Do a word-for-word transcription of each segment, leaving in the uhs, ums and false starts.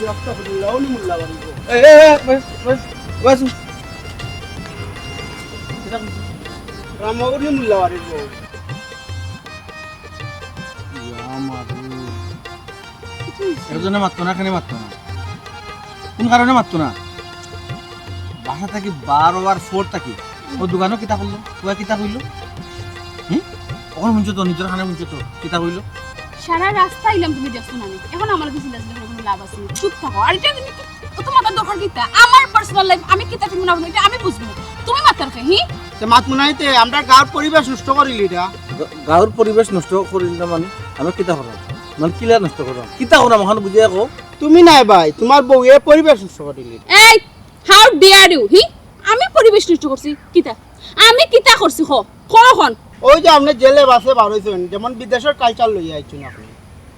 আস্তাগফিরুল্লাহ, উনি মোল্লা বাড়ির বউ। এই, এই, এই, বস, বস, বস। কিতা কইছো? রামনগরী মোল্লা বাড়ির বউ। ইয়া মাবুদ। এর জন্য মারতো না, কেনে মারতো না? কোন কারণে মারতো না? বাসা থাকি বার অওয়ার পর থাকি ও দোকানো কিতা করলো? ও কিতা কইলো? হুম? অখন হুনছো তো, নিজর কানে হুনছো তো, কিতা কইলো? সারা রাস্তা আইলাম, তুমি দেখছো না নি? অখন আমার লগে চিল্লাচিল্লি করি কুনু লাভ আছে নি? চুপ থাকো। আর ইটা তুমি কি, অত মাতার দরকার কিতা? আমার personal life আমি কিতা ঠিক না, ইটা আমি বুঝমু। তুমি মাতার কে, হি? তে মাতমু নায় তে, আমরার গাউর পরিবেশ নষ্ট করিলি ইটা। গা-, গাউর পরিবেশ নষ্ট করিল না মানে? আমি কিতা করলাম? মানে কিলা নষ্ট করলাম? কিতা করলাম অখন বুঝাইয়া কও। তুমি নায় ভাই, তুমার বউয়ে পরিবেশ নষ্ট করিলি। এই, how dare you? হি? আমি পরিবেশ নষ্ট করছি? কিতা? আমি কিতা করছি? ক, ক অখন। ওই যে আপনে যে লেবাসে বার অইছইন, যেমন বিদেশর culture লইয়া আইছইন আপনে।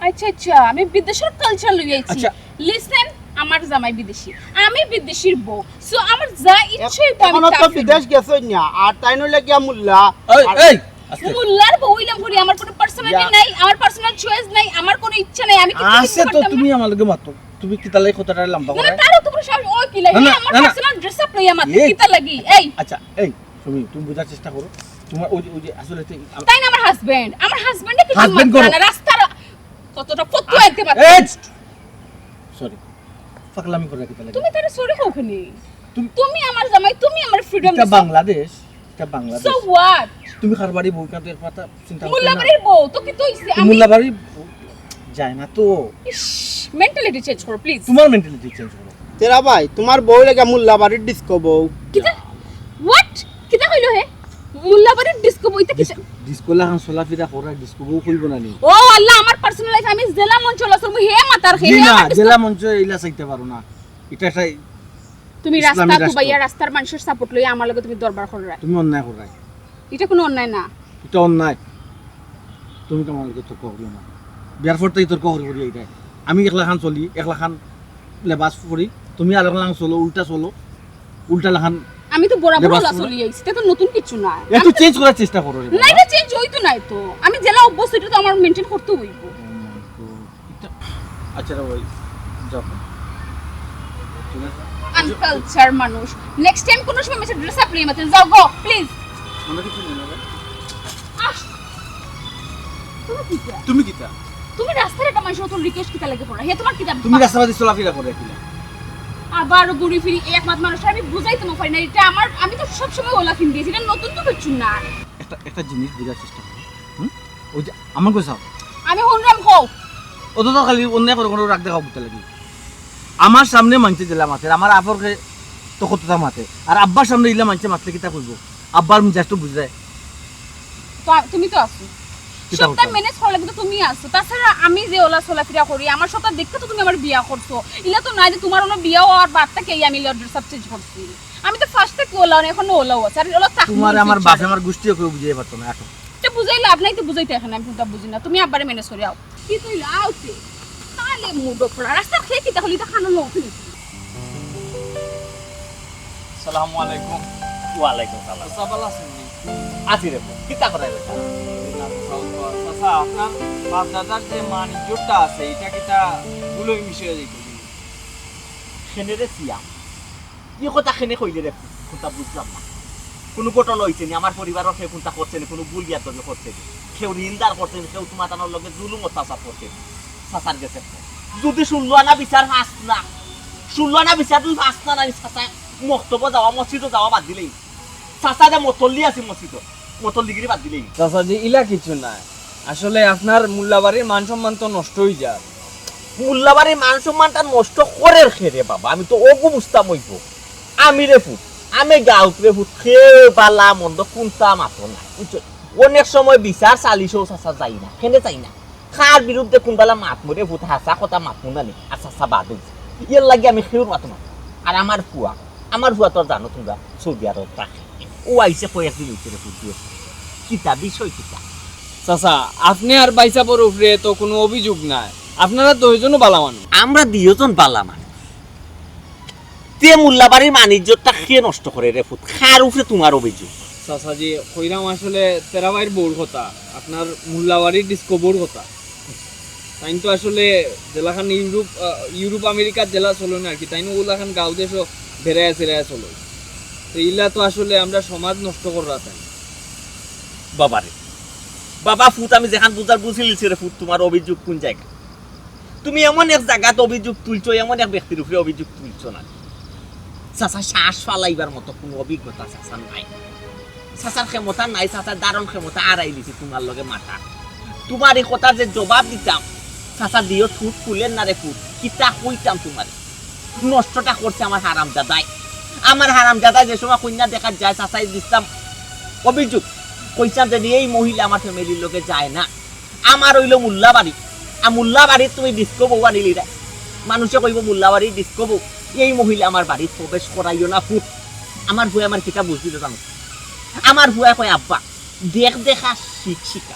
আচ্ছা, আচ্ছা, আমি বিদেশর culture লইয়া আইছি। আচ্ছা। Listen, আমার জামাই বিদেশি, আমি বিদেশির বউ, so আমার যা ইচ্ছে অইবো আমি অখনো তা তো ফিরবো। বিদেশ গেছইন না, আর তাইন অইলা গিয়া মোল্লা। এই, আর এই, আস্তে। মোল্লার বউ অইলাম করি, আমার কুনু personality ইয়া। নাই, আমার personal choice নাই, আমার কুনু ইচ্ছা নাই, আমি কিচ্ছু আছে করতে তো পারতাম না। তুমি আমার লগে মাতো। তুমি কিতার লাগি কথাটা লম্বা না, করায়? তারও তো পুরো সাহস, ও কি লাগে? না, না, আমার না, না। Personal dress up লইয়া মাতে, এই। কিতার লাগি? এই। আচ্ছা, এই, সুমি, তুমি বুঝার চেষ্টা করো। তুমার ওই যে, ওই যে আসলে তুই আম- তাইন আমার husband, আমার husband-এ কিছু husband মাতে করো। না, রাস্তার কতটা ফতুয়া আনতে পারে। এই, sorry, পাগলামি করো কিতার লাগি? তুমি তারে sorry কও কেনে? তুমি তুমি আমার জামাই, তুমি আমার freedom ইটা দিছো। বাংলাদেশ, ইটা বাংলাদেশ। So what? তুমি কার বাড়ির বউ, ইখান তো এক পাতা চিন্তা করতে মোল্লা না। বাড়ির বউ, তো কিতা অইছে? তুমি আমি মোল্লা বাড়ির বউ যায় না তো। ইশ, mentality change করো, please। তুমার mentality change করো। তেরা ভাই, তুমার বউ লাগি মোল্লা বাড়ির disco বউ। কিতা? What? কিতা কইলো হে? মোল্লা বাড়ির disco বউ, ইতা কিতা? Disco, disco লাখান চলাফিরা করা, disco বউ কইবো না নি? ও আল্লাহ, আমার personal life আমি যেলা মন চলা চলমু, হে মাতার কে, জি হে না, আমার disco যেলা মন চায় ইলা চাইতে পারো না। ইটা একটা তুমি ইসলামী রাস্তা রাষ্ট্র। কুবাইয়া রাস্তার মানষর support লইয়া আমার লগে তুমি দরবার কররায়। তুমি অন্যায় কররায়। ইটা কুনু অন্যায় না। ইটা অন্যায়। তুমি তো আমার লগে তর্ক করিও না। বিয়ার পর থাকি তর্ক করি করি ইটা। আমি একলাখান চলি, একলাখান লেবাস পরি, তুমি আরক লাখান চলো, উল্টা চলো, উল্টা লাখান আমি তো বরাবর লেবাস ওলা পরি। চলি আইছি, ইটা তো নতুন কিচ্ছু না। একটু আমি তো change করার চেষ্টা করো রে না, বাবা। ইটা change অইতো নায় তো। আমি যেলা অভ্যস্ত, ইটা তো আমার maintain করতে অইবো। Oh my God। ইটা, আচ্ছা রে ভাই, যাও। ঠিক আছে? Unculture মানুষ। Next time কুনু সময় আমার সাথে dress up লইয়া মাতেন, যাও গো, please। মনে কিছু নেই না ভাই? আহ! তুমি কিতা? তুমি কিতা? তুমি রাস্তার একটা মানষর অত request কিতার লাগি করো? হে তুমার কিতা? তুমি রাস্তাবাদি চলাফিরা করো কিলা? আবার ঘুরি ফিরি এক মাত মানুষ আমি বুঝাইতাম পারি না। ইটা আমার, আমি তো সবসময় ওলা কিনি দিছি, ইটা নতুন তো কিচ্ছু না। একটা, একটা জিনিস বুঝার চেষ্টা করো। হুম? ওই যে আমার কথা। আমি হুনরাম কও। ও তো, তো খালি অন্যায় করে কোনো রাগ দেখাও কিতার লাগি। আমার সামনে মানষে যেলা মাতের, আমার আপনরে তো কততা মাতে। আর আব্বার সামনে ইলা মানষে মাতলে কিতা কইবো? আব্বার মেজাজ তো বুঝরায়। তো আ-, তুমি তো আছো। কিতা সবটা করতাম? Manage করার লাগি তো তুমি আছো। তাছাড়া আমি যে ওলা চলাফিরা করি, আমার সবটা দেখে তো তুমি আমারে বিয়া করছো। ইলা তো নায় যে তুমার অনো বিয়া অওয়ার বাদ থাকি আমি ইলা dress up change করছি। আমি তো first থাকি ওলা, অখনো ওলাউ আছি। আর ওলা থাকমু তুমারে in আমার future। বাপে আমার গুষ্টিও কেউ বুঝাই পারতো না, এখন। ইটা বুঝাই লাভ নাই, তো বুঝাইতে এখন আমি কুনতা বুঝি না। তুমি আব্বারে manage করি আও। কিতা অইলো? আউতে। তাইলে মুডো পড়া। রাস্তার কে কিতা কইলো, ইটা কানো লগে। সালামু আলাইকুম। ওয়ালাইকুম সালাম। চাচা, ভালা আছইন নি? আছি রে পুত, কিতা করায় বেটা? চাচা, আপনার বাপ দাদার যে মান ইজ্জতটা আছে, ইটা কিতা ধুলোয় মিশে যাইতো নি? কেনে রে সিয়াম? ই কথা কেনে কইলে রে, কুনতা বুঝলাম না। কুনু ঘটনা অইছে নি? আমার পরিবারর কেউ কুনতা করছে নি? কুনু ভুল বিয়াদবি করছে নি? কেউ ঋণদার করছে নি? কেউ তুমার তানোর লগে জুলুম অত্যাচার করছে নি? চাচার গেছে। যদি ষোলো আনা বিচার পাস না, ষোলো আনা বিচার তুই পাস না, নাই চাচা মক্তবো যাওয়া, মসজিদো যাওয়া বাদ দিলেই। চাচা যে মতল্লি আছে মসজিদো, মতল্লিগিরি বাদ দিলেই। চাচা জি, ইলা কিছু নায়। আসলে আপনার মোল্লাবাড়ির মান সম্মান তো নষ্ট অই যার। মোল্লাবাড়ির মান সম্মানটা নষ্ট করের কে রে বাবা? আমি তো অগু বুঝতাম অইবো। আমি রে পুত, আমি গাউত রে পুত, কেউ বালা মন্দ কুনতা মাতো না, বুঝছো? অনেক সময় বিচার সালিশও চাচা যাই না, কেনে যাই না? কার বিরুদ্ধে কুনবালা মাতমু রে পুত, হাছা কথা মাতমু না নি? আর চাচা বাদ অইছে। এর লাগি আমি কেউর মাতো না। আর আমার ফুয়া, আমার ফুয়া তো জানো তুমরা, সৌদি আরব থাকে। ও আইছে কয়েকদিন অইছে রে পুত। কিতা বিষয় কিতা? চাচা, আপনে আর ভাইসাবর উপরে তো কুনু অভিযোগ নাই, আপনারা দুইজনও বালা মানুষ। আমরা দুইজন বালা মানুষ। তে মোল্লাবাড়ির মান ইজ্জতটা কে নষ্ট করে রে পুত? কার উপরে তুমার অভিযোগ? চাচা জি, কইরাম আসলে তেরা ভাইর বউর কথা, আপনার মোল্লাবাড়ির ডিস্কো বউর কথা। তাইন তো আসলে যেলাখান ইউরোপ, আহ, ইউরোপ আমেরিকাত যেলা চলইন আর কি, তাইন ওলাখান গাঁও দেশও বেড়াইয়া চেড়াইয়া চলইন। তো ইলা তো আসলে আমরার সমাজ নষ্ট কররা তাইন। বাবারে, বাবা ফুত, আমি যেখান বুঝার বুঝিলিছি রে ফুত, তুমার অভিযোগ কুন জাগাত? তুমি এমন এক জাগাত অভিযোগ তুলছো, এমন এক ব্যক্তির উপরে অভিযোগ তুলছো না। চাচা, শ্বাস ফালাইবার মতো কুনু অভিজ্ঞতা চাচার নাই। চাচার ক্ষমতা নাই, চাচার ধারণ ক্ষমতা আরাইলিছে তুমার লগে মাতার। তুমার ই কথার যে জবাব দিতাম, চাচা দিও ঠুট খুলের না রে ফুত, কিতা কইতাম তুমারে? নষ্টটা করছে আমার হারামজাদায়। আমার হারামজাদায় যে সময় কইন্যা দেখাত যায়, চাচায় দিছলাম অভিযোগ, কইছলাম যে এই মহিলা আমার ফ্যামিলির লগে যায় না। আমার অইলো মোল্লাবাড়ি, আর মোল্লাবাড়িত তুমি ডিস্কো বউ আনিলিরায়। মানষে কইবো মোল্লাবাড়ির ডিস্কো বউ, এই মহিলা আমার বাড়িত প্রবেশ করাইও না ফুত। আমার ফুয়ায় আমারে কিতা বুঝ দিলো জানো? আমার ফুয়ায় কয়, "আব্বা, দেখ দেখা শিখ শিখা।"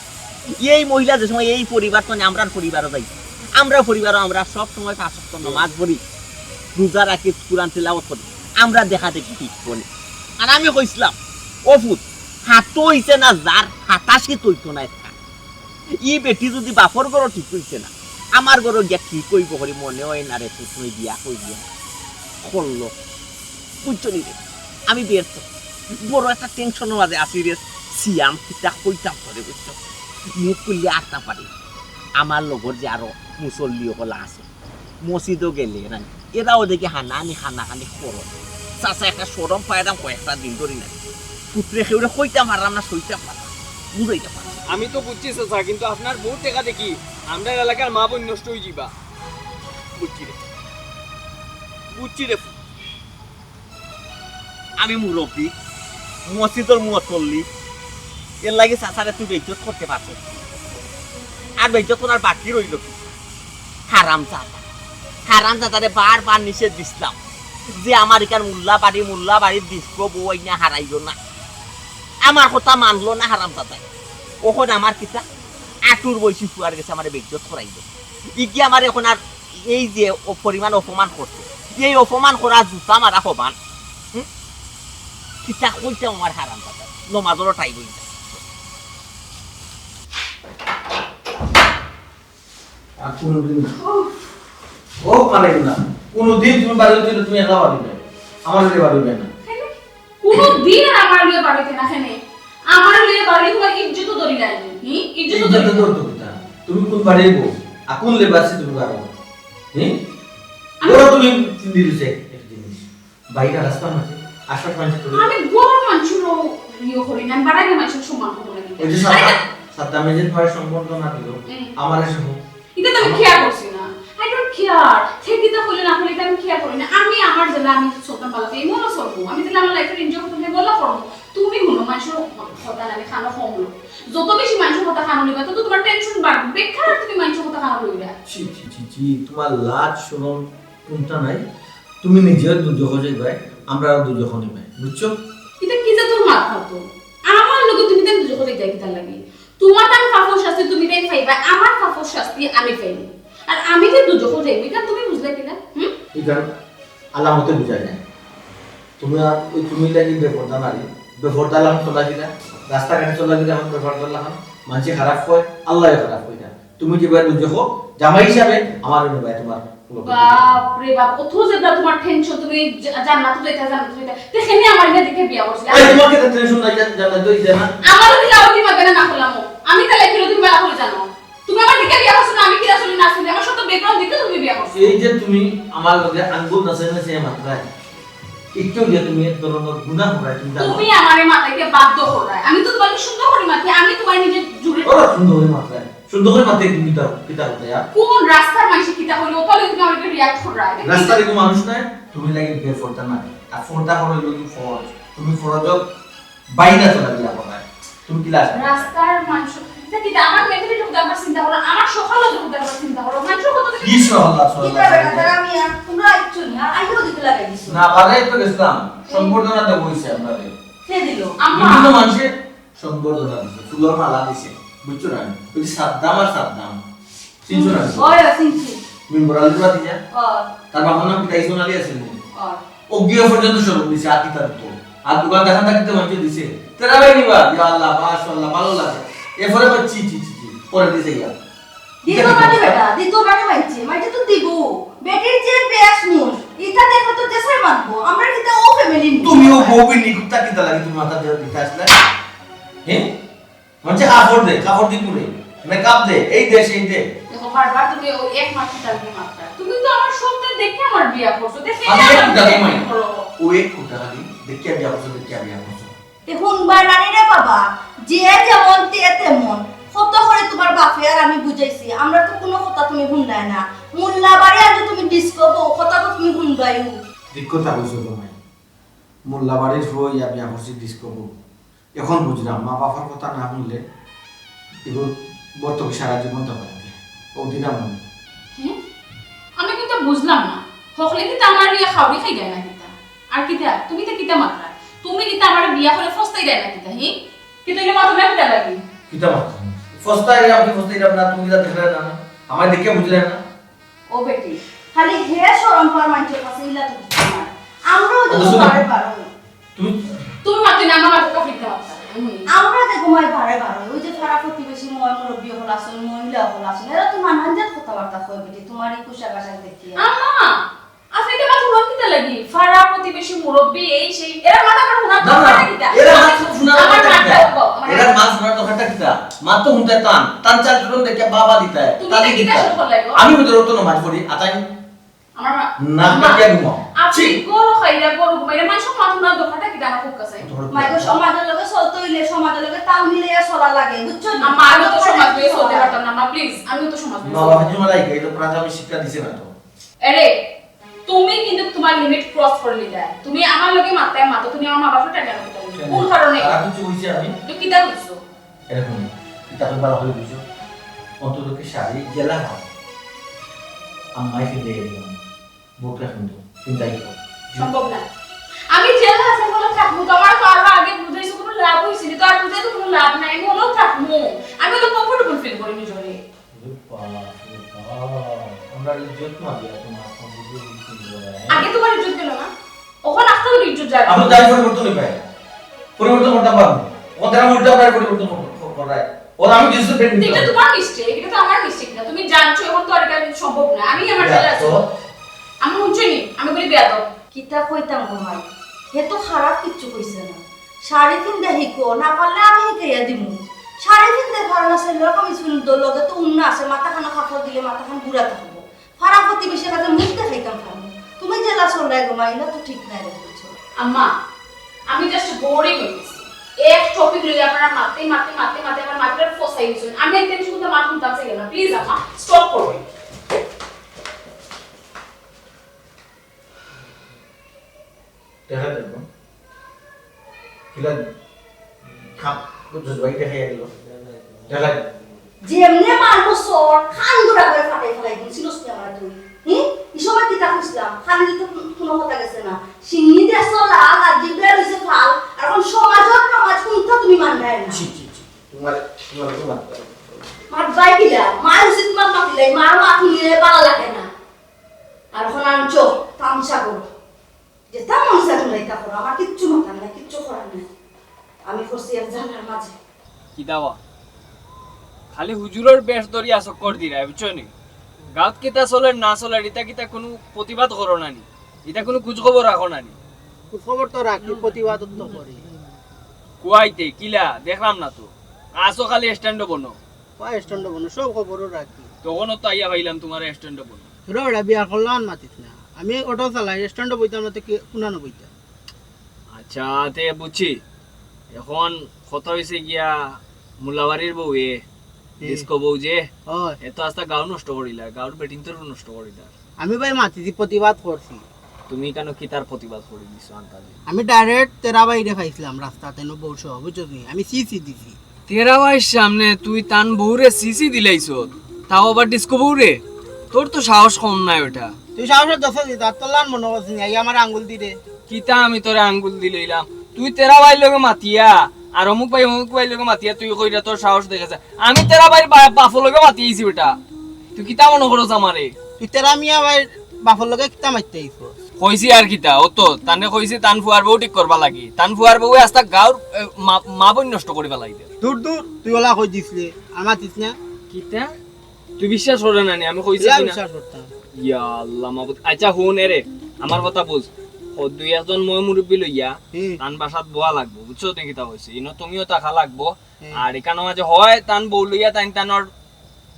এই মহিলা যে সময় এই পরিবার থনে আমরার পরিবারও যাইছে, আমরার পরিবারও আমরা সব সময় পাঁচ ওয়াক্ত নামাজ পড়ি, রোজা রাখি, কোরআন তিলাওয়াত করি, আমরা দেখা দেখি শিখবো নি। আর আমি কইছলাম, "ও ফুত, হাতো অইছে না যার, হাতাশি তৈতো না একটা।" ই বেটি যুদি বাপর ঘরো ঠিক অইছে না, আমার ঘরো গিয়া ঠিক অইবো করি মনে অয় না রে, তুই বিয়া করিয়া করলো। বুঝছো নি রে? আমি ব্যর্থ। বড় একটা টেনশনর মাঝে আছি রে। সিয়াম, কিতা কইতাম তোরে, বুঝছো? মুখ খুললে আটটা পারি। আমার লগর যে আরো মুসল্লি অকল আছে, মসজিদও গেলে না, এরাও দেখি হানাহানি, হানাহানি করো। চাচা, একটা শরম পাইরাম কয়েকটা দিন ধরি না। পুত্রে কেউরে কইতাম পারলাম না, সইতাম পারলাম না, বুঝাইতাম পারলাম না। আমি তো বুঝছি চাচা, কিন্তু আপনার বউর দেখা দেখি আমরার এলাকার মা বইন নষ্ট অই যিবা। বুঝছি রে, বুঝছি রে। আমি মুরব্বি, মসজিদর মুতল্লি, এর লাগি চাচারে তুই বেইজ্জত করতে পারছস। আর বেইজ্জত করার বাকি রইলো কি? হারামজাদা। হারামজাদারে বারবার নিষেধ দিছলাম যে আমার ইখান মোল্লাবাড়ি, মোল্লাবাড়ির ডিস্কো বউ আইনা হারাইও না। আমার কথা মানলো না হারামজাদায়। অখন আমার কিতা? আটুর বয়সী ফুয়ার গেছে আমারে বেইজ্জত করাইলো। ইগিয়ে আমারে অখন আর এই যে অ-, পরিমাণ অপমান করছে, এই অপমান করা জুতা মারা হবান। হুম? কিতা কইতাম আমার হারামজাদা, নমাজরও টাইম অইছে। আর কোনোদিন না। ও মানে না, কোনোদিন তুমি বাড়ি অইতে তুমি একলা বাড়ি যাও, আমার লগে বাড়ি যাও না। কুনুদিন আর আমার লগে বাড়িতে না কেনে? আমার লগে বাড়ি তুমার ইজ্জত ধরি লাইনি, হি? ইজ্জত ইজ্জত ধরি। ধরতো কিতা? তুমি কোন বাড়ির বউ? আর কোন লেবাসে তুমি বাড়ি? হি? আমি ধরো তুমি চিন্দি দিছে এক জিনিস। বাইরে রাস্তার মাঝে আশা পাইছে তুমি। আমি গরিব মানুষের ইয়ে করি না, আমি বাড়াইলে মানুষের সম্মান করবো না কিন্তু। ওই যে সাদ্দাম, আরে না। সাদ্দামে যে তোমার সম্বর্ধনা দিল, হুম। আমারে সহ। ইতা তো আমি খেয়াল করছি না। I don't care। সে কিতা কইলে না কইলে ইতা আমি খেয়াল করি না। আমি আমার জেলা আমি চলতাম পালাতে, এই মনে চলবো। আমি জেলা আমার লাইফের এনজয় করতে বললা করবো। তুমি হুনো, মানুষের কথা না আমি কানো কম লো। যত বেশি মানুষের কথা কানো লইবা, তত তোমার টেনশন বাড়বে। বেকার তুমি মানুষের কথা কানো লইবা। ছি, ছি, ছি, ছি, তোমার লাজ শরম কোনটা নাই? তুমি নিজে দুজখো যাইবায়, আমরা দুজখো নিবায়, বুঝছো? ইতা কি জাতর মাত মাতো? আমার লগে তুমি তাই দুজখো যাইতায় কিতার লাগি? তোমার তাই পাপর শাস্তি তুমি তাই পাইবা, আমার পাপর শাস্তি আমি পাইমু। আর আমি যে দুজখো যাইমু, ইখান তুমি বুঝলে কিনা? হুম? ইখান আলামতে বুঝা যায়। তুমি আর ওই তুমি লাগি বেপর্দা নারী, বেপর্দা লাম চলা কিনা, রাস্তাঘাটে চলা কিনা, আমার বেপর্দা লাম, মানষে খারাপ কয়, আল্লায়ও খারাপ কয় না। তুমি যে ভাই দুজখো, জামাই হিসাবে আমার নিবায় তোমার বাপ রে বাপ, অত যে না তোমার টেনশন, তুমি জা-, জান্নাত যাইতা, জান্নাত যাইতা। তে কেনে আমার ইটা দেখে বিয়া করছিলে? এই, তোমার কিতা টেনশন নাই, জান-, জান্নাত যাইতা না? আমার যদি লাউরি মাগবে না, না করলাম। আমি তাহলে কিলো তুমি বালা করে জানো। তুমি আমার দেখে বিয়া করছো না, আমি কিলা চলি না চলি, আমার সব ব্যাকগ্রাউন্ড দেখে তুমি বিয়া করছো। এই যে তুমি আমার লগে আঙ্গুল নাচাই নাচাই মাতরায়, একটু যে তুমি এক ধরনের গুনাহ করায়, তুমি জানো? তুমি আমারে মাতাইতে বাধ্য করায়। আমি তো তোমাকে সুন্দর করে মাতি, আমি তোমার নিজে জুড়ে ও সুন্দর করে মাতরায়। সুন্দর করে মাতে, তুমি কিতা, কিতা করতে আর? কোন রাস্তার মানষে কিতা কইলো, ওটা লইয়া তুমি আমাকে রিয়াক্ট কররায়? রাস্তার এগু মানুষ নাই, তুমি লাগি বেপর্দা না। আর ফর্দা করো, এগুলো কি ফরজ? তুমি ফরজ বাইরে চলাফেরা করো না। তুমি কি লাজ? রাস্তার মানুষ, এটা কিতা আমার মেন্টালিটি কথা একবার চিন্তা করো, আমার সকালে কথা একবার চিন্তা করো, মানুষের কথা কি সকাল, সকাল কিতা বেটা, তারা আমি আর তোমরা আইছো না, আইও দিতে লাগাই দিছো। না, বাজারে তো গেছিলাম, সম্বর্ধনা তো বইছে আপনাদের। কে দিল? আম্মা। বিভিন্ন মানুষের সম্বর্ধনা দিছে, ফুলর মালা দিছে, বুঝছো না? ওই যে সাদ্দাম আর সাদ্দাম, চিনছো না? ওই, ওই, চিনছি। মেম্বার আলী পুরা দিছে? ওই। তার বাবার নাম কিতা? ইসন আলী আছিল নি? ওই। ও গিয়ে পর্যন্ত সব দিছে, আর কিতা দিত? আর দোকান দেখা থাকতে মানকে দিছে। তেরা ভাই নিবা, ইয়া আল্লাহ, মাশাআল্লাহ, ভালো লাগে। এরপরে আবার ছি, ছি, ছি, ছি, পরে দিছে ইয়া। দিতো মানে বেটা, দিতো মানে মানছে, মানছে তো দিব। বেটির যে বেশ মুখ, ইটা দেখলে তো দেশাই মানবো। আমরা কিতা ও ফ্যামিলি নি? তুমিও বউ বিনি কুত্তা কিতা লাগি তুমি মাথা দিয়ে দিতে আসলে? হ্যাঁ? মানছে কাপড় দে, কাপড় দি পুরে। মেকআপ দে, এই দে, সেই দে। দেখো, বারবার তুমি ওই এক মাস কিতা লাগি মাত্রা। তুমি তো আমার সবটা দেখে আমার বিয়া করছো, দেখে আমি আমার এক কুটা বিয়া তোমায়। করো। ও এক কুটা খালি, দেখে বিয়া করছো, দেখে বিয়া করছো। তে হুনবার নানি রে বাবা, যে যেমন তে তেমন। কত করে তোমার বাপে আর আমি বুঝাইছি, আমরা তো কোনো কথা তুমি হুনলায় না। মোল্লা বাড়ি আর তুমি ডিস্কো বউ, কথা তো তুমি হুনবায়ও। ঠিক কথা কইছো গো মাই। মোল্লা বাড়ির হইয়া বিয়া করছি ডিস্কো বউ। এখন বুঝলাম, মা বাবার কথা না হুনলে এগুলো বর্তকে সারা জীবন তো পারবে। ও দিলাম আমি। হুম? আমি কিন্তু বুঝলাম না। হকলে কিতা আমার বিয়া খাওয়াই খাই যায় না কিতা? আর কিতা? তুমি তো কিতা মাত্রা? তুমি কিতা আমার বিয়া করে ফস্তাই যায় না কিতা? হি? কিতা হইলে মা তুমি কিতা লাগি? কিতা মাত্রা? ফস্তাই রে, আপনি ফস্তাই রে, আপনার তুমি কিতা দেখলে না? আমার দেখে বুঝলে না? ও বেটি, খালি হে শরম পার মানষর কাছে ইলা তো বুঝতে না। আমরাও তো অথচ বারে বারে তুমি তুমি মাতি না, আমার মাথাটা ফিরতে পারতাম। হুম। আমরা যে ঘুমাই বারে বারে, ওই যে পাড়া প্রতিবেশী ময় মুরব্বী হল আসুন, মহিলা হল আসুন, এরা তো নানান জাত কথাবার্তা কয় বেটি, তোমার এই পোশাক আশাক দেখিয়া। আম্মা, আপনি তো মাথা নষ্ট কিতা লাগি? পাড়া প্রতিবেশী মুরব্বী এই সেই, এরা মাথা খারাপ শোনা না, না, দরকার কিতা? এরা মাথা শোনা আমার দরকার মাথা কিতা? উঠবো, আমার এরা মাথা শোনা দরকার কিতা? মা তো হুনতে তান, তান চাল চলন দেখে বাবা দিতা, তুমি তালি কিতা দিতা। শুরু করলে গো? আমি বুঝতে পারতো না মাঝ করি, আতাই আমার মা-, না, মা, না, কেন মা? আপনি ছি। গরু খাইরা, গরু ঘুমাইরা, মানুষের মাথা না দোকানটা কি দানা খুব কাছে? দোকানটা মাইকো কি? সমাজের লগে চলতে হইলে সমাজের লগে তাল মিলাইয়া চলা লাগে, বুঝছো নি? আম্মা, আমি তো সমাজ লইয়া চলতে পারতাম না, মা, please, আমি তো সমাজ লইয়া মা চলতে বাবা পারতাম না। তোমার এই গেইলো প্রাথমিক শিক্ষা দিছে না তো। আরে, তুমি কিন্তু তোমার limit cross করে নিলে। তুমি আমার লগে মাথায় মাথা, তুমি আমার মা বাবার টাকা আনতে পারো না। কেন? কোন কারণে? আর কিছু হইছে আমি? তুই কিতা বুঝছো? এরকম কিতাবে ভালো হয়ে বুঝো, অন্তত কি শাড়ি জেলা হয়। আম্মাই ফিরে এলাম, বুকটা কিন্তু চিন্তাই করো। সম্ভব না। আমি জেলা আছে বলে থাকবো, তোমার তো আরো আগে বুঝাইছো, কোনো লাভ হইছে না, তো আর বুঝাই তো কোনো লাভ নাই, আমি হলেও থাকবো। আমি তো comfortable feel করি নিজরে। ওরে বাপ রে বাপ, আমরা ইজ্জত না দিয়া তোমার সঙ্গে বিয়ে দিতে হবে। আগে তোমার ইজ্জত গেল না, ওখানে আসতে হলে ইজ্জত যায়। আমি তাই পরিবর্তন হয়ে পাই, পরিবর্তন করতে পারবো। ওদের আমি উল্টা পায়ে পরিবর্তন কর-, কর-, করাই। ওর আমি ডিসিপ্লিন নিতে এটা হবে। তোমার মিস্টেক, এটা তো আমার মিস্টেক না। তুমি জানছো এখন তো আর এটা সম্ভব না। আমি আমার ইয়া, জেলা আছি। তো? আমি হুনছো নি? আমি বলি বেয়াদব। কিতা কইতাম গো মাই? হে তো খারাপ কিচ্ছু কইছে না। শাড়ি ফিন্দা হিকো, না পারলে আমি হিকাইয়া দিমু। শাড়ি ফিন্দা পারো না, সেলোয়ার কামিজ ফিন্দো, লগে তো উন্না আছে, মাথাখানো কাপড় দিলে মাথাখান গুড়া থাকবো। পাড়া প্রতিবেশীর কাছে মুখ দেখাইতাম পারমু। তুমি জেলা চলরায় গো মাই, ইলা তো ঠিক নাই রে, বুঝছো? আম্মা, আমি just boring হয়ে গেছি। এক টপিক লইয়া আপনারা মাতে, মাতে, মাতে, মাতে আমার মাথাটা ফসাই দিছেন। আমি একটা কিছু কথা মাথা মুতাম চাই না। Please আম্মা, stop করো। দেখা যাবে। কিলা খাপ জজবাই দেখা গেল। দেখা যাবে। যেমনে মারবো সর, খান গুড়া করে ফাটাই ফালাই দিন, সিরিয়াস নি আমার তুই। হুম? এই সময় কিতা কইছিলাম? খালি তো কোনো কথা গেছে না। সিন্নি দেশ লাল আর জিবরা রইছে ফাল, আর এখন সমাজর নমাজ কোনটা তুমি মানরায় না? ছি, ছি, ছি। তোমার, তোমার, তোমার। মাত ভাই কিলা? মা উচিত মাত মাতিলে, মার মাত নিলে ভালো লাগে না। আর এখন আনছো, তামশা করো। যেটা মন চায় তোমরা এটা করো, আমার কিচ্ছু মাথার নাই, কিচ্ছু করার নাই। আমি করছি এক জানার মাঝে। কিতা বা? খালি হুজুরর বেশ ধরিয়া চক্কর দিরায়, বুঝছো নি? গাঁওত কিতা চলের না চলের, ইতা কিতা কুনু প্রতিবাদ করো না নি? ইতা কুনু খোঁজ খবর রাখো না নি? খোঁজ খবর তো রাখি, প্রতিবাদ তো করি। কুয়াইতে, কিলা? দেখলাম না তো। আসো খালি স্ট্যান্ডো বনো। কয় স্ট্যান্ডো বনো, সব খবরও রাখি। তখনও তো আইয়া পাইলাম তোমার স্ট্যান্ডো বনো। তোরা ওরা বিয়া করলাম মাতিস না। আমি অটো চালাই, স্ট্যান্ডো বইতাম না তো কি, কুনানো বইতাম? আচ্ছা, তে বুঝছি। এখন কথা হইছে গিয়া মুলাবাড়ির বউ এ, হুম। ডিস্কো বউ যে, হয়। এ তো আস্তা গাঁও নষ্ট করিলা, গাঁওর বেটিন্তরও নষ্ট করিলা। আমি ভাই মাতিছি, প্রতিবাদ করছি। তুমি কেন কিতার প্রতিবাদ করি দিছো আন্তাজে? আমি direct তেরা বাইরে খাইছিলাম রাস্তাত, এনো বউ সহ, বুঝছো নি? আমি সিসি দিছি। তেরা ভাইর সামনে তুই তান বউরে সিসি দিলাইছত, তাও আবার ডিস্কো বউরে? তোর তো সাহস কম নায় বেটা। তুই সাহসে দশ দিত, আর তোর লান মনে করছিস নি, এই আমার আঙ্গুল দিরে। কিতা আমি তোরে আঙ্গুল দিলাইলাম? তুই তেরা ভাইর লগে মাতিয়া, আর অমুক ভাই, অমুক ভাইর লগে মাতিয়া, তুই কইরা তোর সাহস দেখে যা। আমি তেরা ভাইর বা-, বাপর লগে মাতি আইছি বেটা। তুই কিতা মনে করস আমারে? তুই তেরা মিয়া ভাইর বাপর লগে কিতা মাততে আইছস? কইছি আর কিতা, ও তো, তানে কইছি তান ফুয়ার বউ ঠিক করবা লাগি। তান ফুয়ার বউয়ে আস্তা গাঁওর, এ, মা, মা বইন নষ্ট করি ফালাই দে। দূর দূর, তুই ওলা কই দিছলে, আর মাতিস না। কিতা? তুই বিশ্বাস করে না নি, আমি কইছি ইলা কি না? বিশ্বাস করতাম। ইয়া আল্লাহ মাবুদ। আচ্ছা হুন এরে, আমার কথা বুঝ। ও দুই একজন ময় মুরব্বী লইয়া হুম। তান বাসাত বওয়া লাগবো, বুঝছো? তুই কিতা কইছি? ইনো তুমিও থাকা লাগবো। হুম। আর এখানো মাঝে হয় তান বউ লইয়া তাইন তানোর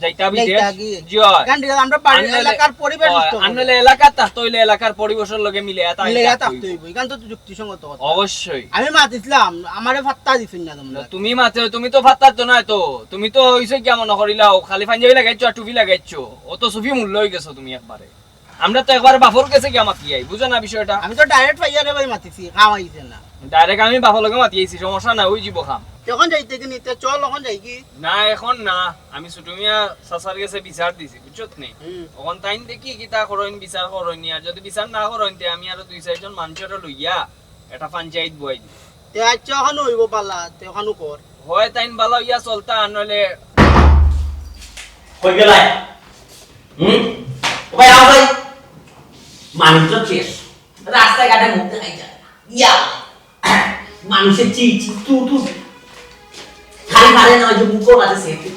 যাইতা বিদেশ। যাইতা কি? জি হয়। কারণ আমরা বাড়ির আনলে- এলাকার পরিবেশ হয়, নষ্ট করে। আনলে এলাকার থাকতে হইলে এলাকার পরিবেশর লগে মিলে তাই মিলাইয়া থাকতে থাকতে হইবো। হইব, এখান তো যুক্তিসঙ্গত কথা। অবশ্যই। আমি মাতিছিলাম, আমারে ফাত্তা দিছইন না তোমরা। তুমি মাতে, তুমি তো ফাত্তার তো নাই তো, তুমি তো হইছে কি মনে করিলাও, খালি পাঞ্জাবি লাগাইছো আর টুপি লাগাইছো, অত সুফি মূল্য হয়ে গেছো তুমি একবারে। আমরা তো একবারে বাফর গেছে গিয়া মাতি আই, বুঝো না বিষয়টা? আমি তো ডাইরেক্ট পাইয়া রে ভাই মাতিছি, খাওয়াইছে না। ডাইরেক্ট আমি বাফর লগে মাতি আইছি, সমস্যা না, ওই জীব খাম। তখন যাইতে কি নিতে চল, এখন যাই কি? না, এখন না, আমি ছোট মিয়া চাচার গেছে বিচার দিছি, বুঝছত নি? হুম। এখন তাইন দেখি কিতা করইন, বিচার করইন, আর যদি বিচার না করইন তে আমি আরো দুই চারজন মানুষরে লইয়া একটা পঞ্চায়েত বই দিই। তে আচ্ছা, ওখানে হইব পালা, তে ওখানে কর। হয় তাইন বালা হইয়া চলতা, আর নইলে কই গেলায়? হুম? ও ভাই, আও ভাই। মানুষ তো শেষ। রাস্তাঘাটে মুখ দেখাই যায় না। ইয়া। মানুষের চি চি তু তু। খালি খালি না, ওই যে মুখও মাঝে সেফ।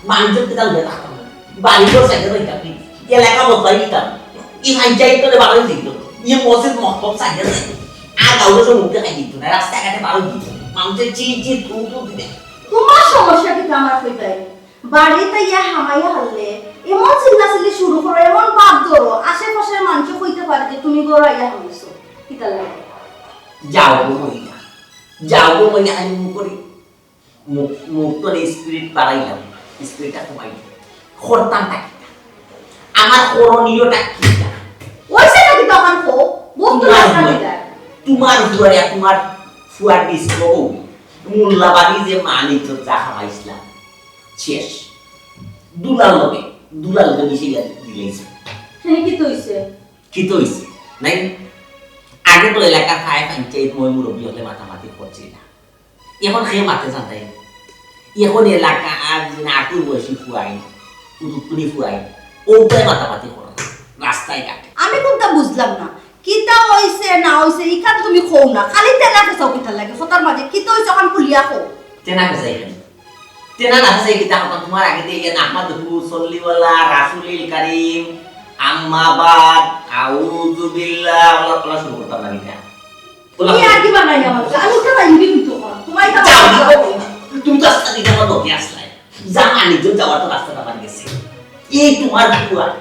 মানুষের কিতা উঠে রাখতাম না। বাড়ি ঘর সাইডে রইতাম কি? এলাকা বদলাই দিতাম। এই পঞ্চায়েত করে বাড়াই দিত। এই মসজিদ মহতব সাইডে রইত। আর কাউকে তো মুখ দেখাই দিত না। রাস্তাঘাটে বাড়াই দিত। মানুষের চি চি তু তু দিবে। তোমার সমস্যা কিতা আমার কইতাই? বাড়িত আইয়া হামাইয়া হারলে এমন চিল্লা চিল্লি শুরু করো, এমন বাপ ধরো, আশেপাশের মানুষ কইতে পারে যে তুমি ঘর আইয়া হামাইছো। কিতা লাগে? যাও গো মহিলা, যাও গো মহিলা, আমি মুখ করি। মুখ, মুখ তো স্পিরিট বাড়াইলাম, স্পিরিটটা কমাই দিলাম। করতাম তা কিতা? আমার করণীয়টা কিতা? ওই সেটা কিতা আমার কো? বুঝতে তোমার পারছ না ফুয়া, কিতা? তোমার ফুয়ারে, তোমার ফুয়ার ডিস্কো বউ, মোল্লাবাড়ি যে মানিক যা খাওয়াইছিলাম, শেষ। দুলাল লগে, দুলাল লগে মিশে গেল, দিলাইছে। হ্যাঁ, কিতা হইছে? কিতা হইছে? নাই? আগে তো এলাকার ফায় পঞ্চায়েত ময় মুরব্বী হলে মাতামাতি করছিল না। এখন সে মাতে জানতাই। এখন এলাকা আর যে নাটুর বয়সী ফুয়াই, উদুকুনি ফুয়াই, ওটাই মাতামাতি করে। রাস্তায় ঘাটে। আমি কোনটা বুঝলাম না। কিতা হইছে না হইছে, ইখান তুমি কও না। খালি তেনা ফেসাও কিতা লাগে? কথার মাঝে কিতা হইছে, ওখান খুলিয়া কও। তেনা ফেসাই খালি। তেনা না ফেসাই কিতা কথা? তোমার আগে দিয়ে ইয়ে আহমদ হুসল্লিওয়ালা, রাসুলিল করিম, আম্মাবাদ, আউযুবিল্লাহ, ওলা, ওলা শুরু করতাম না কিতা? ওলা তুমি আর কি বানাই আমার? আমি তো নাই কিন্তু কখন। তোমার এটা যাও, বানাই যাও। যাবো। তুমি তো আস্তে দিকে আমার লগে আসলাই। যা, মানুষজন যাওয়ার তো রাস্তাটা আমার গেছে। এই তোমার ফুয়া,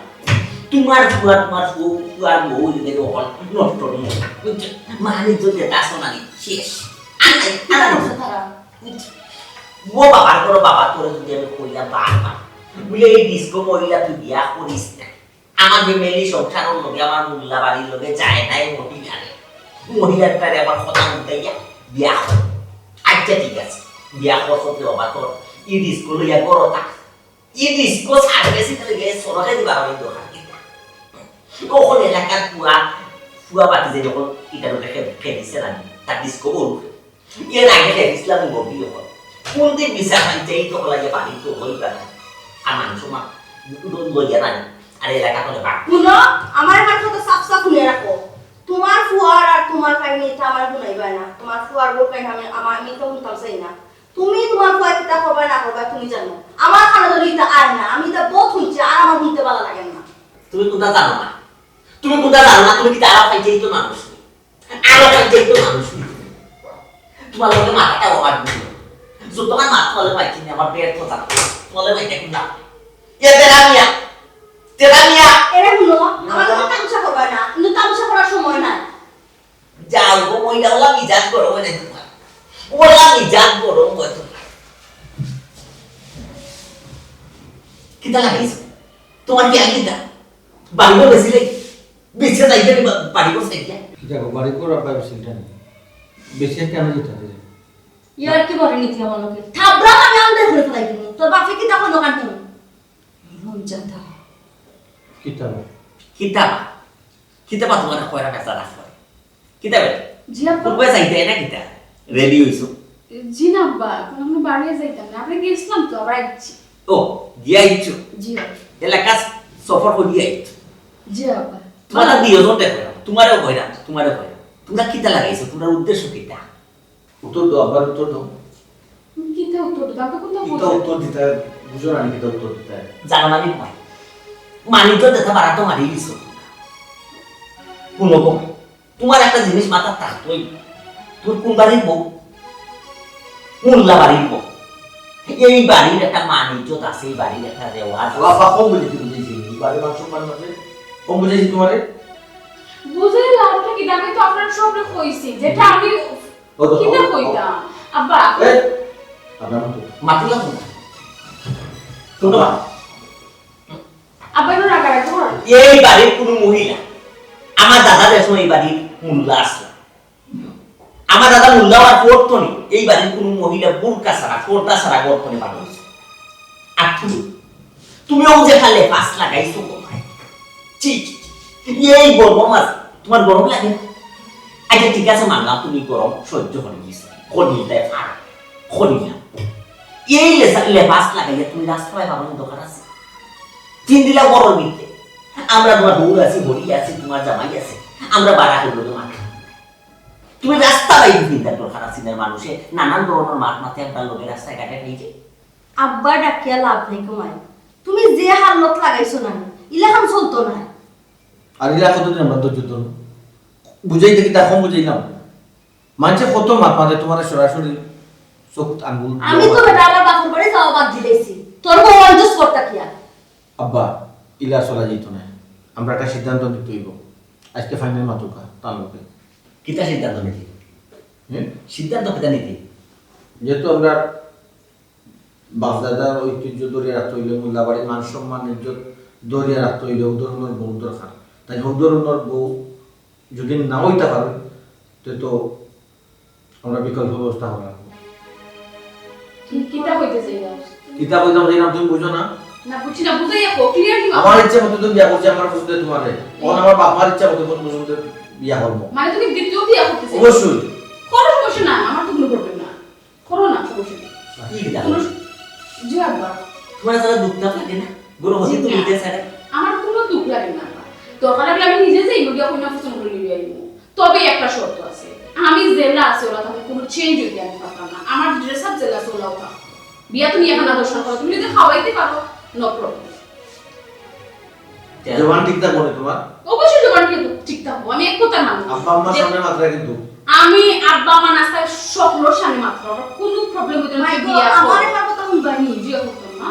তোমার ফুয়া, তোমার ফু-, ফুয়ার বউ যদি অকল নষ্ট হয়ে যায়, বুঝছো? মানুষজন যেটা আসো না, শেষ। আর নাই, আর নাই। তারা ও বাবার করো, বাবা তোরে যদি আমি কইলাম বারবার, বুলে, "এই ডিস্কো মহিলা তুই বিয়া করিস না।" আমার ফ্যামিলি সংসারর লগে, আমার মোল্লা বাড়ির লগে যায় না এই মহিলারে। মহিলার তারে আমার কথা উঠাইয়া বিয়া কর। আচ্ছা ঠিক আছে, বিয়া করছ তে বাবা তোর ই ডিস্কো লইয়া করো তা। ই ডিস্কো সার্ভিস করে গিয়ে সরকারি বাবা দোকান কিনা। ওখানে এলাকার ফুয়া, ফুয়া বাতি যে যখন ইটার উপরে খে-, খেলিছে না, তার ডিস্কো বলবে। এর আগে ইসলাম গভীর হয়। কোন দিন বিচার পাইতে এই তো লাগে বাড়ি তো হই পারে। আর মানুষ মা ল-, লইয়া নাই। আর এলাকা করে বাঘ। শুনো, আমার একটা কথা সাফ সাফ শুনে রাখো। তোমার ফুয়ার আর তোমার কাহিনী এটা আমার শুনাইবা না। তোমার ফুয়ার বউর কাহিনী আমি, আমার, আমি তো শুনতাম চাই না। তুমি তোমার ফুয়া কিতা করবা না করবা তুমি জানো। আমার কানে ধরে এটা আয় না। আমি এটা বহুত শুনছি, আর আমার শুনতে ভালো লাগে না। তুমি কোনটা জানো না? তুমি কোনটা জানো না? তুমি কি তারা পাইতেই তো মানুষ? আরো পাইতেই তো মানুষ। তোমার লগে মাথাটা ওভার দিল। যত তোমার মাথা তলে পাইছি না, আমার পেট তো জানো। তলে পাইতে কোন না? এ তেরা মিয়া। তেরা মিয়া। এরে শুনো, আমার লগে তামশা করবা না। কিন্তু তামশা করার সময় নাই। যাও গো, মহিলা ওলা মিজাজ গরম হয়ে যায় তোমার। ওলা মিজাজ গরম হয় তোমার। কিতা লাগাইছো? তোমার কি আগে কিতা? বাড়িও বেশি নেই। বেশি যাই গেলে বা-, বাড়িও সাইড দিয়া। কিতা গো, বাড়ি কর আব্বা বেশি নেই। বেশি একটা আমি যেতে দিই। ইয়ার কি বলে নীতি আমার লোকে? থাবড়া আমি আন্দে করে ফেলাই দিমু। তোর বাপে কিতা কইলো কান হুন? হুন জানতা। কিতা বা? কিতা বা? কিতা বা তোমার কয়রা বেচা রাখো? কিতা বে? জি আব্বা। কোথায় যাইতে না কিতা? রেডি হইছো? জি না আব্বা, এখন আমরা বাড়িয়ে যাইতাম না, আমরা গেছিলাম তো, আবার আইছি। ও, গিয়া আইছো? জি আব্বা। এলাকা সফর করিয়া আইছো? জি আব্বা। তোমার আর দুইজন দেখো না, তোমারও কইরা, তোমারও কইরা। তোমরা কিতা লাগাইছো? তোমার উদ্দেশ্য কিতা? উত্তর দাও, আবার উত্তর দাও। কিতা উত্তর দিতাম? তো কোথাও কিতা বলছো? উত্তর দিতে বুঝো না, আমি কিতা উত্তর দিতাম? জানো না নি কই? মানিজ্য যেতা বাড়া তো মারি দিছো। হুনো গো, তুমার একটা জিনিস মাথাত থাকতই, তুমি কুন বাড়ির বউ? মোল্লা বাড়ির বউ। এই বাড়ির একটা মান ইজ্জত আছে, এই বাড়ির একটা রেওয়াজ আছে। বাবা, কম বুঝাইছি, বুঝাইছি। এই বাড়ির মান সম্মান আছে। কম বুঝাইছি তুমারে? বুঝাইলাম তো কিতা, আমি তো আপনার সবরে কইছি, যেটা আমি ও তো, কিতা ও তো, কইতাম? আব্বা। এ, আপনার মতো। মাতিলাম না। হুনো বা। আব্বা, একটু রাগারাগি করেন। এই বাড়ির কুনু মহিলা, আমার দাদা যে সময় এই বাড়ির মোল্লা আছে, আমার দাদা মোল্লা অওয়ার পর থনে এই বাড়ির কুনু মহিলা বুরকা ছাড়া, পর্দা ছাড়া ঘর থনে বার অইছে। আর তুমি, তুমি অউ যে খালি ফাঁস লাগাইছো গো ভাই। ছি, ছি, ছি। এই গরম আছে, তুমার গরম লাগে না? আচ্ছা, ঠিক আছে, মানলাম তুমি গরম সহ্য করি গেছো, করি তাই ফার, করি না। এই লেসা-, লেবাস লাগাইয়া তুমি রাস্তায় বারোনি দরকার আছে? চিন দিলা বড় মিথ্যে। আমরা তুমার বউ আছি, হরি আছি, তুমার জামাই আছে, আমরা বাড়া করবো তুমার। তুমি রাস্তা বাইরে চিন্তার দরকার আছে না, মানুষে নানান ধরনের মাত মাতে আমরা লোকে রাস্তায় ঘাটে খাইছে। আব্বা ডাকিয়া লাভ নাই কুমাই, তুমি যে হালত লাগাইছো না, ইলাখান চলতো না। আর ইলা কতদিন আমরা ধৈর্য ধরবো? বুঝাইতে কিতা কম বুঝাইলাম? মানষে কত মাত মাতে, তুমারে সরাসরি চোখ আঙ্গুল আমি তো বেটা আমার বাপর বাড়ি যাওয়া বাদ দিলাইছি। তোর বউ আন্দোস করতা কিয়া? আব্বা, ইলা চলা যাইতো না। আমরা একটা সিদ্ধান্ত নিতে অইবো। আজকে ফাইনাল মাতুকা, তার লগে। কিতা সিদ্ধান্ত নিতে? হুম? সিদ্ধান্ত কিতা নিতে? যেহেতু আমরা বাপদাদার ঐতিহ্য ধরিয়া রাখতে অইলে, মোল্লাবাড়ির মান সম্মান ইজ্জত ধরিয়া রাখতে অইলে, ও ধরনের বউ দরকার। তাই ও ধরনের বউ যদি না অইতা পারে, তে তো আমরা বিকল্প ব্যবস্থা করা লাগবো। কি-, কিতা কইতে চাইলা? কিতা কইতাম চাইলাম, তুমি বুঝো না? না, বুঝছি না, বুঝাইয়া কও, clearly কও। আমার ইচ্ছা মতো তো বিয়া করছি, আমার পছন্দে তুমারে। অখন আমার বাপ মার ইচ্ছা মতো কোন পছন্দে বিয়া করবো। মানে তুমি দ্বিতীয় বিয়া করতে চাও? অবশ্যই। কোনো সমস্যা না, আমার তো কোনো problem না। করো না, সমস্যা নেই। কি বিয়া কোনো করবো? স-, জি আব্বা। তুমার তারা দুঃখ লাগে না? গরু হতে জি তো না। নিতে চায় না। আমার কোনো দুঃখ লাগে না, আব্বা। দরকার লাগলে আমি নিজে যাইমু, গিয়া কইনা পছন্দ করি লইয়া আইমু। তবে একটা শর্ত আছে, আমি যেলা আছি ওলা থাকবো, কোনো change অইতে আমি পারতাম না। আমার dress up যেলা আছে ওলাও থাকবো। বিয়া তুমি এখন আদর্শন করো, তুমি যদি খাওয়াইতে পারো, no problem। জবান ঠিক থাকবো না তোমার? অবশ্যই জবান ঠিক, ঠিক থাকবো। আমি এক কথা মানি। আব্বা আম্মার যে সামনে মাত্রা কিন্তু। আমি আব্বা আম্মা নাস্তায় সকলের সামনে মাত্র, আমার কোনো problem হইতো না। মাই গো, বিয়া আমার করো। একটা কথা শুনবানি। জি, করতাম না।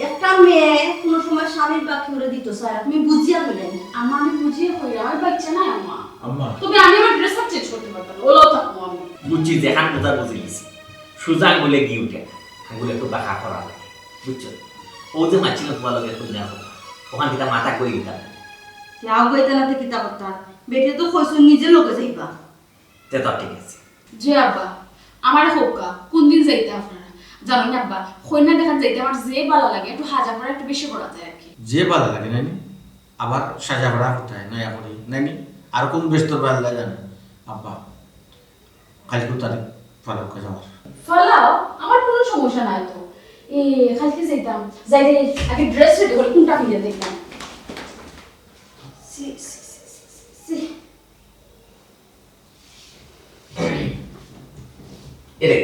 একটা মেয়ে কোনো সময় স্বামীর বাকি করে দিত চায়, তুমি বুঝিয়া কইলেন। আম্মা, আমি বুঝিয়া কইলাম, আমার বাচ্চা নাই আম্মা। আম্মা। তবে আমি আমার dress up change করতে পারতাম না, ওলাও থাকবো আমি। বুঝছি, যেখান কথা বুঝি গেছি। সুজা আঙ্গুলে ঘি উঠে, আঙ্গুলে একটু বাঁকা করা লাগে, বুঝছো? ও যে মারছিল তোমার লগে কইনা কথা, ওখান কিতা মাথা কই দিতাম। লাউ গাইতে না তে কিতা কথা, বেটে তো কইছো নিজে লগে যাইবা। তে তো ঠিক আছে। জি আব্বা, আমারে কউক্কা, কোন দিন যাইতা আপনারা? জানো না আব্বা, কইনা দেখাত যাইতে আমার যে ভালা লাগে, একটু হাজা পড়া একটু বেশি করা যায় আর কি। যে ভালা লাগে নানি, আবার সাজা পড়া কোথায় নয়া করি নানি, আর কোন বেস্তর ভালা লাগে জানো আব্বা? কালকে তারিখ ফালাও কাজ আমার। ফালাও, আমার কোনো সমস্যা নাই তো। এ, কালকে যাইতাম, যাই যাই, আগে dress ready করি, কোনটা পিন্দিয়া দেখতাম। সি, সি, সি। এরে,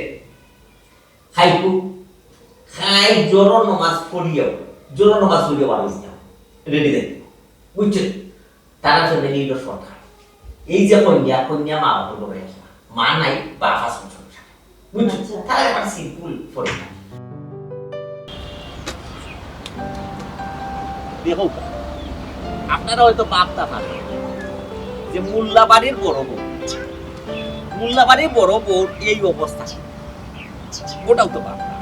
খাইকু, খাই জোহরর নামাজ পড়িয়াও, জোহরর নামাজ পড়িয়াও বার অইতাম। Ready যাইতাম। বুঝছো? তারা family অইলো সরকার। এই যে কইনা, কইনা মা বাপর লগে একলা। মা নাই, বাপ আছে সংসারে। বুঝছো? আচ্ছা। তারা একবার simple পরিবার। দেখো, আপনারা হয়তো ভাবতা পারেন যে মোল্লাবাড়ির বড় বউ, মোল্লাবাড়ির বড় বউর এই অবস্থা। ওটাও তো ভাবনা।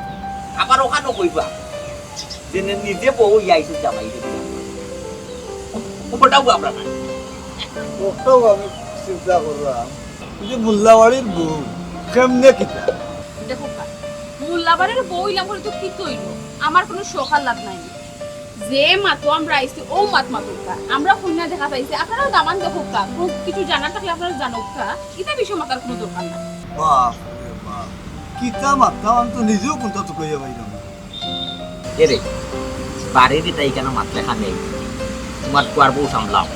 আবার ওখানেও কইবা যে নে-, নিজে বউ ইয়া আইছে জামাই রে বিয়া। ওটাও ভাবনা না। ওটাও আমি চিন্তা করলাম যে মোল্লাবাড়ির বউ কেমনে কিতা? দেখো কা, মোল্লাবাড়ির বউ ইলাম বলে তো কি তৈল? আমার কোনো শখ আহ্লাদ নাই। যে মাতো আমরা আইছি, ও মাত মাতুক্কা। আমরা কইনা দেখা পাইছি, আপনারাও দামান দেখুক্কা। কোনো কিছু জানার থাকলে আপনারা জানুক্কা। ইতা বিষয়ে মাতার কোনো দরকার নাই। বাপ রে বাপ, কিতা মাততাম, আমি তো নিজেও কোনটা তো কইয়া পাইলাম না। এরে, বাড়ির ইটা ইখানো মাতলে খানে, তোমার কুয়ার বউ সামলাও।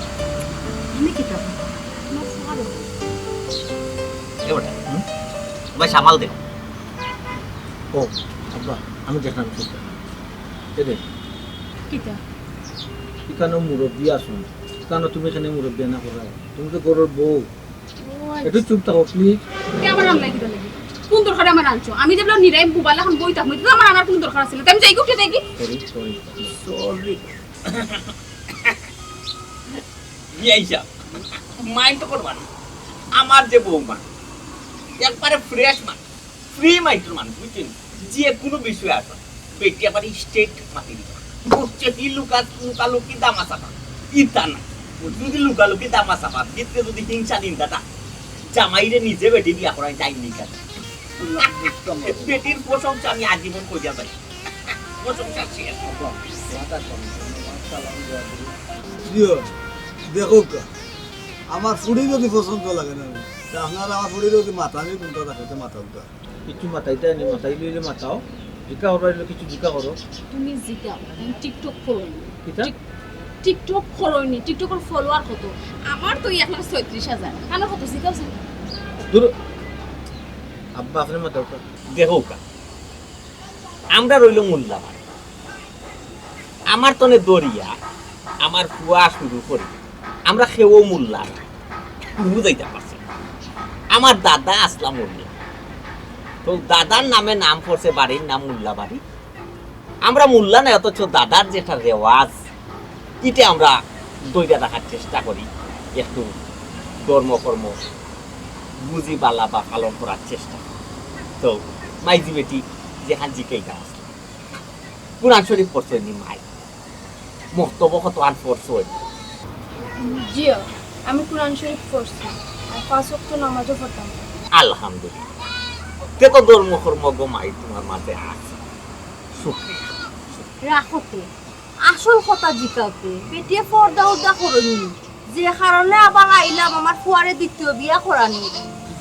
আমি কিতা করবো? আমার ফুয়ার বউ। এ বেটা, হুম? তোমার সামাল দেও। ও, আব্বা, আমি দেখলাম, ঠিক আছে। এরে, কিতা? ইখানো মুরব্বি আছইন, ইখানো তুমি কেনে মুরব্বিয়ানা কররায়? তুমি তো ঘরর বউ। ও আচ্ছা। একটু চুপ থাকো, please। তে আমার আনলায় কিতা লাগি? কোন দরকারে আমার আনছো? আমি যে বললাম নিরাই বুবালা এখন বই থাকবো, তো আমার আনার কোন দরকার আছিল? তে আমি যাই গো, উঠে যাই কি? Sorry, sorry। Sorry। বিয়াই সাব, mind তো করবা না। আমার যে বৌমা, একবারে fresh মানুষ, free mind-র মানুষ, বুঝছইন? যে কোনো বিষয়ে আসো, বেটি আবার straight মাতি দিবা। বুঝছো? কি লুকা-, লুকালুকি দামা চাপা, ইতা না। যদি লুকালুকি দামা চাপা, ভিতরে যদি হিংসা নিন্দা থাকে, জামাইরে নিজে বেটি বিয়া করাই যায় নি কেন? বেটির প্রশংসা আমি আজীবন করিয়া যাই। প্রশংসা শেষ। জিও, দেখউক্কা, আমার ফুড়ি যদি পছন্দ লাগে না, তে আপনারা আমার ফুড়ির যদি মাথা নিয়ে কোনটা রাখে, তো মাথা উঠা। কিছু মাথাইতে আনি, মাথাই লইলে মাথাও। জিকা করো, আইলে কিছু জিকা করো। তুমি জিকাও, তুমি TikTok করো নি? কিতা? টিক-, TikTok করো নি? TikTok-র follower কত? আমার তো এই এক লাখ ছয়ত্রিশ হাজার। কানো কত জিকাও, জিকাও। দূর। আব্বা, আপনি মাথা উঠা। দেখউক্কা, আমরা রইল মোল্লা বাড়ি। আমার তনে দরিয়া, আমার ফুয়া শুরু করি, আমরা কেউ মোল্লা না। বুঝাইতে পারছি? আমার দাদা আসলাম মোল্লা, তো দাদার নামে নাম পড়ছে বাড়ির নাম মোল্লা বাড়ি। আমরা মোল্লা না, অথচ দাদার যেটা রেওয়াজ, ইটা আমরা ধইরা রাখার চেষ্টা করি, একটু ধর্ম কর্ম বুঝি বালা বা পালন করার চেষ্টা। তো মাইজি বেটি যেখান জিকাইতা আসলে, কোরআন শরীফ পড়ছইন নি মাই? মক্তবো কতখান পড়ছইন? জি, আমি কোরআন শরীফ পড়ছি, আর পাঁচ ওয়াক্ত নামাজও পড়তাম। আলহামদুলিল্লাহ, তে তো ধর্ম কর্ম গো মাই তোমার মাঝে আছে। শুকরিয়া। রাখো তে, আসল কথা জিকাও তে, বেটিয়ে পর্দা উর্দা করইন নি, যে কারণে আবার আইলাম আমার ফুয়ারে দ্বিতীয় বিয়া করানি।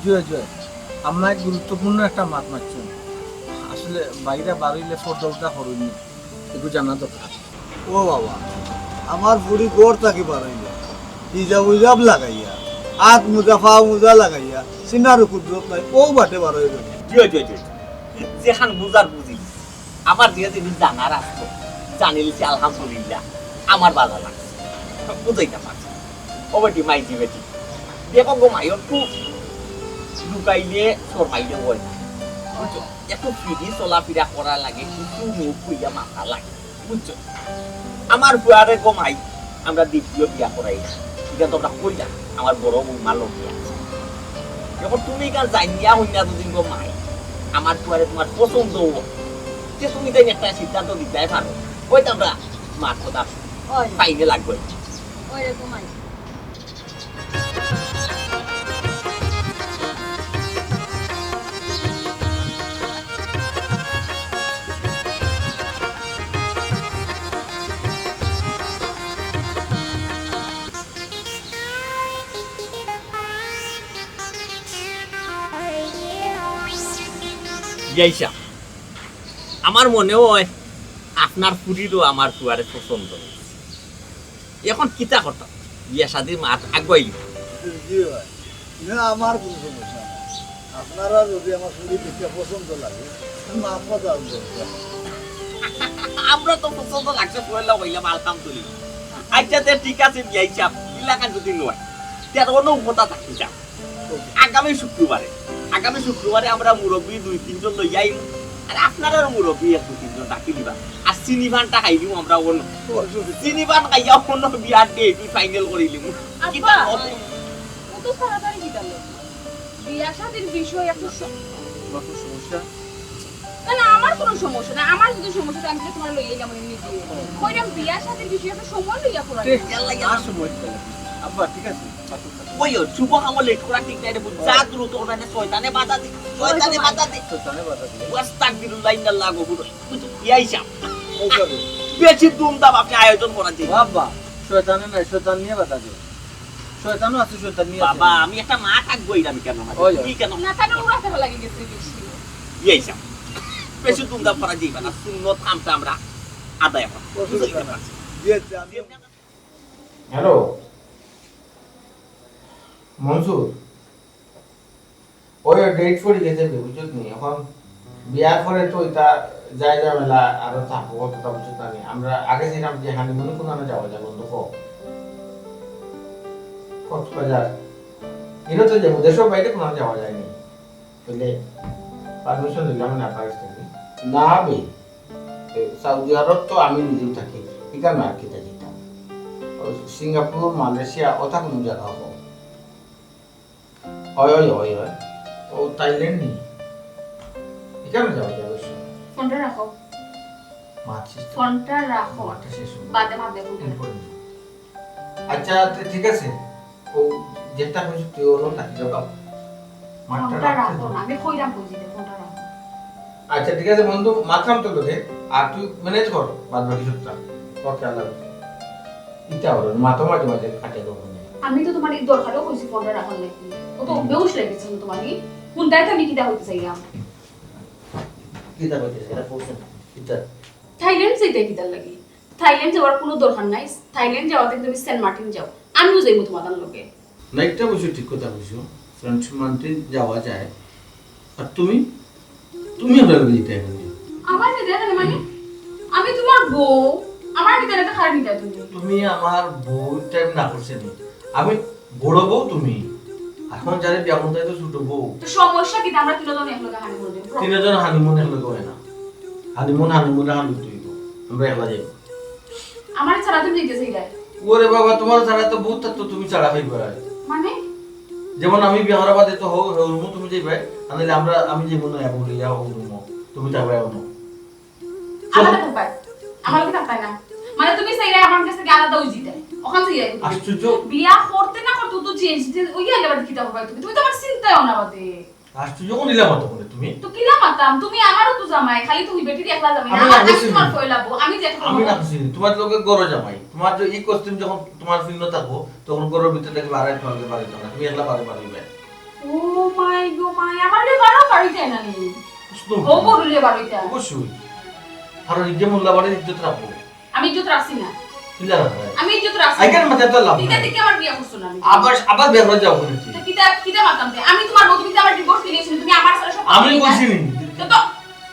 জয় জয়, আম্মা এক গুরুত্বপূর্ণ একটা মাত মাতছইন। আসলে বাইরে বারইলে পর্দা উর্দা করইন নি, এগু জানা দরকার। ও বাবা, আমার ফুড়ি ঘর থাকি বারইলে হিজাব উজাব লাগাইয়া, আত মুজা, ফাও মুজা লাগাইয়া, সিনারো কুদরত নাই, ও বাটে বারইলে। জয় জয় জয়, যেখান বুঝার বুঝি। আমার যে জিনিস জানার আসলো, জানিলিছি আলহামদুলিল্লাহ, আমার ভালা লাগছে। বুঝাইতাম পারছি। ও বেটি, মাইজি বেটি, দেখো গো মাই, একটু লুকাইলে শরমাইলে অয় না, বুঝছো? একটু free চলাফিরা করা লাগে, কিছু মুখ খুইয়া মাতা লাগে, বুঝছো? আমার ফুয়ারে গো মাই, আমরা দ্বিতীয় বিয়া করাই, ইখান তো আমরা কইলাম, আমার বড় বৌমা লগে আছে। এখন তুমি ইখান জানিয়া হুনিয়া যদি গো মাই, আমার ফুয়ারে তোমার পছন্দ অয়, তে তুমি তাইন একটা সিদ্ধান্ত দিতায় পারো। ওই তো আমরা মাত কথা অয়। Final লাগবে। ওই রে গো মাই। বিয়াই সাব, আমার মনে অয় আপনার ফুড়িরও আমার ফুয়ারে পছন্দ অইছে। এখন কিতা করতাম? বিয়া শাদির মাত আগুয়াইলি। জি ভাই, না, আমার কোনো সমস্যা নাই। আপনারা যদি আমার ফুড়ি দেখিয়া পছন্দ লাগে, মাত কথা আর বলতে হবে। আমরা তো পছন্দ লাগছে, পয়লা কইলাম আলহামদুলিল্লাহ। আচ্ছা, তে ঠিক আছে, বিয়াই সাব, ইলাকান যদি নয়, তে আর অন্য কথা থাকি যা। আগামী শুক্রবারে, আগামী শুক্রবারে আমরা মুরব্বি দুই তিনজন লইয়া আইমু। আর আপনারারও মুরব্বি এক দুই তিনজন ডাকি দিবা। আর চিনি পানটা খাই দিমু আমরা অন্য। চিনি পান খাইয়া অন্য বিয়ার date final করি লিমু। আব্বা, কিতা হবে? অত তাড়াতাড়ি কিতা লইলা? বিয়া শাদির বিষয় একটু স- তোমার কোনো সমস্যা? না, না, আমার কোনো সমস্যা না। আমার যদি সমস্যা থাকে, আমি তো তোমার লইয়া যাবো এমনি দিয়ে। কইলাম, বিয়া শাদির বিষয় একটু সময় লইয়া করা ঠিক, যায়। আর সময় দিতে লাগে। আব্বা, ঠিক আছে। ওই, ওই, শুভ কামো late করা ঠিক নাই রে, বুঝ। যা দ্রুত ওখানে শয়তানে বাধা দি, শয়তানে বাধা দি। শয়তানে বাধা দি। আস্তাগফিরুল্লাহ, ইন্নাল্লাহ গফুর। বুঝ, বিয়াই সাব। এই যাবে। বেশি ধুমধাম আপনি আয়োজন করা যায়। বাবা, শয়তানে নাই, শয়তান নিয়ে বাধা দে। শয়তানও আছে, শয়তান নিয়ে আছে। বাবা, আমি একটা মা থাকবো, এটা আমি কেন মারি? ওই, ওই। তুমি কেন? না, তাহলে ওরা তো লাগে গেছে বেশি। বিয়াই সাব। বেশি ধুমধাম করা যাইবে না, সুন্নত কামটা আমরা আদায় করবো। বুঝতে পারছি। জি, আচ্ছা, আমি হ্যালো, মনসুর, ওই date পড়ি গেছে রে, বুঝছত নি? এখন বিয়ার পরে তো এটা যাই ঝামেলা আরো থাকবো, কথা বুঝছো না নি? আমরা আগে ছিলাম যে হানিমুনে কোনানো যাওয়া যায় বন্ধু, কও। কক্সবাজার। ইনো তো যাবো, দেশর বাইরে কোনানো যাওয়া যায়নি। তাইলে পারমিশন দিলাম না পাকিস্তানি। না বে, এ, সৌদি আরব তো আমি নিজেও থাকি, ইখান আর কিতা দিতাম। ও, সিঙ্গাপুর, মালয়েশিয়া, ওটা কোনো জায়গা হোক। অয়, অয়, অয়, অয়। ও, থাইল্যান্ড নি? ইখান যাওয়া যায় অবশ্য। ফোনটা রাখো। মাত শেষ। ফোনটা রাখো। মাতটা শেষ হোক। বাদে মাত দেখো। এরপরে। আচ্ছা, তে ঠিক আছে। ও, যেটা কইছো তুই ওর থাকি যাও। মাতটা ফোনটা রাখতে রাখো হবে। না, আমি কইরাম কই দিতে, ফোনটা রাখো। আচ্ছা, ঠিক আছে বন্ধু, মাতরাম তো লোকে, আর তুই ম্যানেজ কর, বাদ বাকি সবটা। ওকে, আল্লাহ হাফেজ। ইটা ওর মাথা মাঝে মাঝে কাটে গো। আমি তো তোমার এই দরকারেও কইছি ফোনটা রাখার লাগি। ও তো হুম। বেহুশ লাগি গেছে তোমার কি? কোনটায় তো আমি কিতা হইতে চাইলাম? কিতা হইতে চাই? এটা কইছো না। কিতা? থাইল্যান্ড যাইতে কিতার লাগি? থাইল্যান্ড যাওয়ার কোনো দরকার নাই। থাইল্যান্ড যাওয়াতে তুমি সেন্ট মার্টিন যাও, আমিও যাইবো তোমার লগে। না, একটা অবশ্য ঠিক কথা কইছো, সেন্ট মার্টিন যাওয়া যায়। আর তুমি, তুমি আমরা লগে যাইতে এখন। আমার সাথে এখানে মানে, আমি তোমার বউ, আমার ভিতরে একটা খারাপ নিতে তুমি। তুমি আমার বউ টাইপ না করছে নি। আমি বড় বউ তুমি। এখন যারে বিয়া করতে তো ছোট বউ। তো সমস্যা কি? আমরা তিনজন একলগে হানিমুন যাই। তিনজন হানিমুন একলগে হয় না। হানিমুন, হানিমুন, হানিমুন তুই। আমরা একলা যাই। আমার ছাড়া তুমি নিতে চাই না। ওরে বাবা, তোমার ছাড়া তো বহুত থাকতো, তুমি ছাড়া খাইবা। মানে? যেমন আমি বিয়া করার বাদে তো হো-, হো-, রুমো তুমি যাইবা, আর নাইলে আমরা, আমি যাইবো না, এখন ইয়া হো রুমো, তুমি থাকবা এখন। আমার কাছে থাকবায়? আমার কাছে থাকবায় না। মানে তুমি চাইলে আমার কাছ থেকে আলাদা হয়ে যেতে। ওখান থেকে যাই। আশ্চর্য। বিয়া করতে না করতে তো চেঞ্জ, ওই আগে বাদে কিতা করবায় তুমি? তুমি তো আমার চিন্তায়ও না বাদে। আশ্চর্য, কোন ইলা মাতো কোনে তুমি? তো কিলা মাতাম? তুমি আমারও তো জামাই, খালি তুমি বেটির একলা জামাই না। আমি না আমি বুঝছি। তোমার পয়লা বউ, আমি যে আমি না বুঝছি। তোমার লগে গরো জামাই। তোমার যে ই কস্টিউম যখন তোমার ফিল্ম থাকবো, তখন গরোর ভিতরে থাকি বাড়াই তোমার লগে বাড়াই তোমার। তুমি একলা বাড়াই বাড়াই ভাই। ও মাই গো মাই, আমার লগে বাড়াও বাড়াই যায় না নি? বুঝতো ও না। বড় লগে বাড়াই যায়। অবশ্যই। কারণ ইজ্জত মোল্লা বাড়ির ইজ্জত রাখবো। আমি ইজ্জত রাখছি না। কিলা রাখবায়? আমি ইজ্জত রাখছি না। আইকার মাথায় তো লাভ নাই। দেখে আমার বিয়া করছো না আমি। আবার, আবার বের হয়ে যাও ওখানে থেকে। তো কিতা, কিতা মাতাম তে? আমি তোমার বউ, তুমি তো আমার ডিভোর্স দিলে, তুমি আমার সাথে সব আমি কথা কইছি নি। তো, তো,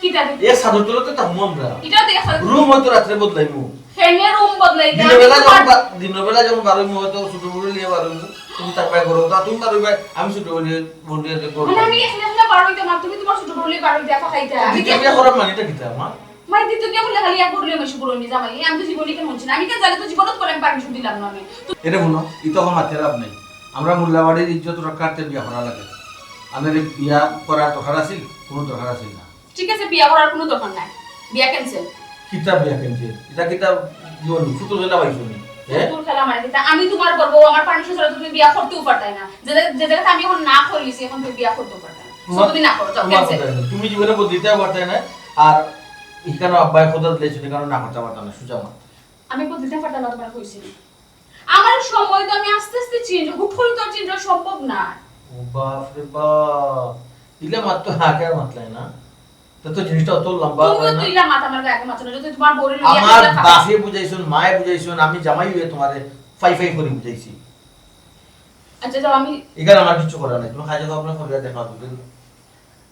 কিতা? এক ছাদর তলে তো থাকমু আমরা। এটা তো এক ছাদর। রুম হয়তো রাত্রে বদলাইমু। ফ্যানের রুম বদলাই দেয়। দিনের বেলা যখন বা-, দিনের বেলা যখন বারোইমু হয়তো ছোট বউরে নিয়ে বারোইমু। তুমি থাকবায় ঘরো, তা তুমি বারোইবায়, আমি ছোট বউরে, বউরে ঘরো। মানে আমি একলা একলা বারোইতাম আর তুমি তোমার ছোট বউরে বারোই দেখা খাইতা। আমি দ্বিতীয় বিয়া করার মানেটা কিতা আমার? মাই দিতে গিয়া বলে খালি এক বটলে মেশু বড় নিয়ে জামাই, আমি তো জীবনে কেন হচ্ছে না, আমি কেন জানি তো জীবনে তোমার আমি পারমিশন দিলাম না আমি। তো এটা হুনো, ই তখন মাতে লাভ নাই। আমরা মোল্লাবাড়ির ইজ্জত রক্ষার্থে বিয়া করা লাগে। আমাদের বিয়া করার দরকার আছিল, কোনো দরকার আছিল না। ঠিক আছে, বিয়া করার কোনো দরকার নাই, বিয়া ক্যান্সেল। কিতা বিয়া ক্যান্সেল? এটা কিতা জীবন ছোট খেলা পাইছো নি? হ্যাঁ? ছোট খেলা মানে কিতা? আমি তোমার বড় বউ, আমার পারমিশন ছাড়া তো তুমি বিয়া করতেও পারতাই না। যে জায়গা-, যে জায়গাতে আমি এখন না করিছি, এখন তুমি বিয়া করতেও পারতাই না। তোমার, সত্যি না করো, যাও, তোমার ক্যান্সেল। কথা হলো, তুমি জীবনে বদলিতেও পারতাই না, আর এখানে আব্বায় খোদা দিলে সেটা কারণে না করতে পারতাম না, সুজা মাত। আমি বদলিতে পারতাম না, তোমার কইছি। আমার সময় তো আমি আস্তে আস্তে চেঞ্জ, হুট করে তো আর চেঞ্জ হওয়া সম্ভব না। ও বাপ রে বাপ, ইলা মাত তো আগে আর মাতলাই না। তা তো জিনিসটা অত লম্বা তুমিও হয় না। তো ইলা মাত আমার গায়ে মাত না, যদি তোমার বউরে লইয়া আমার খেলা খাও। বাপে বুঝাইছুন, মায়ে বুঝাইছুন, আমি জামাই হয়ে তোমারে ফাই ফাই করে বুঝাইছি। আচ্ছা, যাও, আমি এখানে আমার কিছু করার নাই, তুমি খাই যাও, আপনার খবর দেখা দুদিন।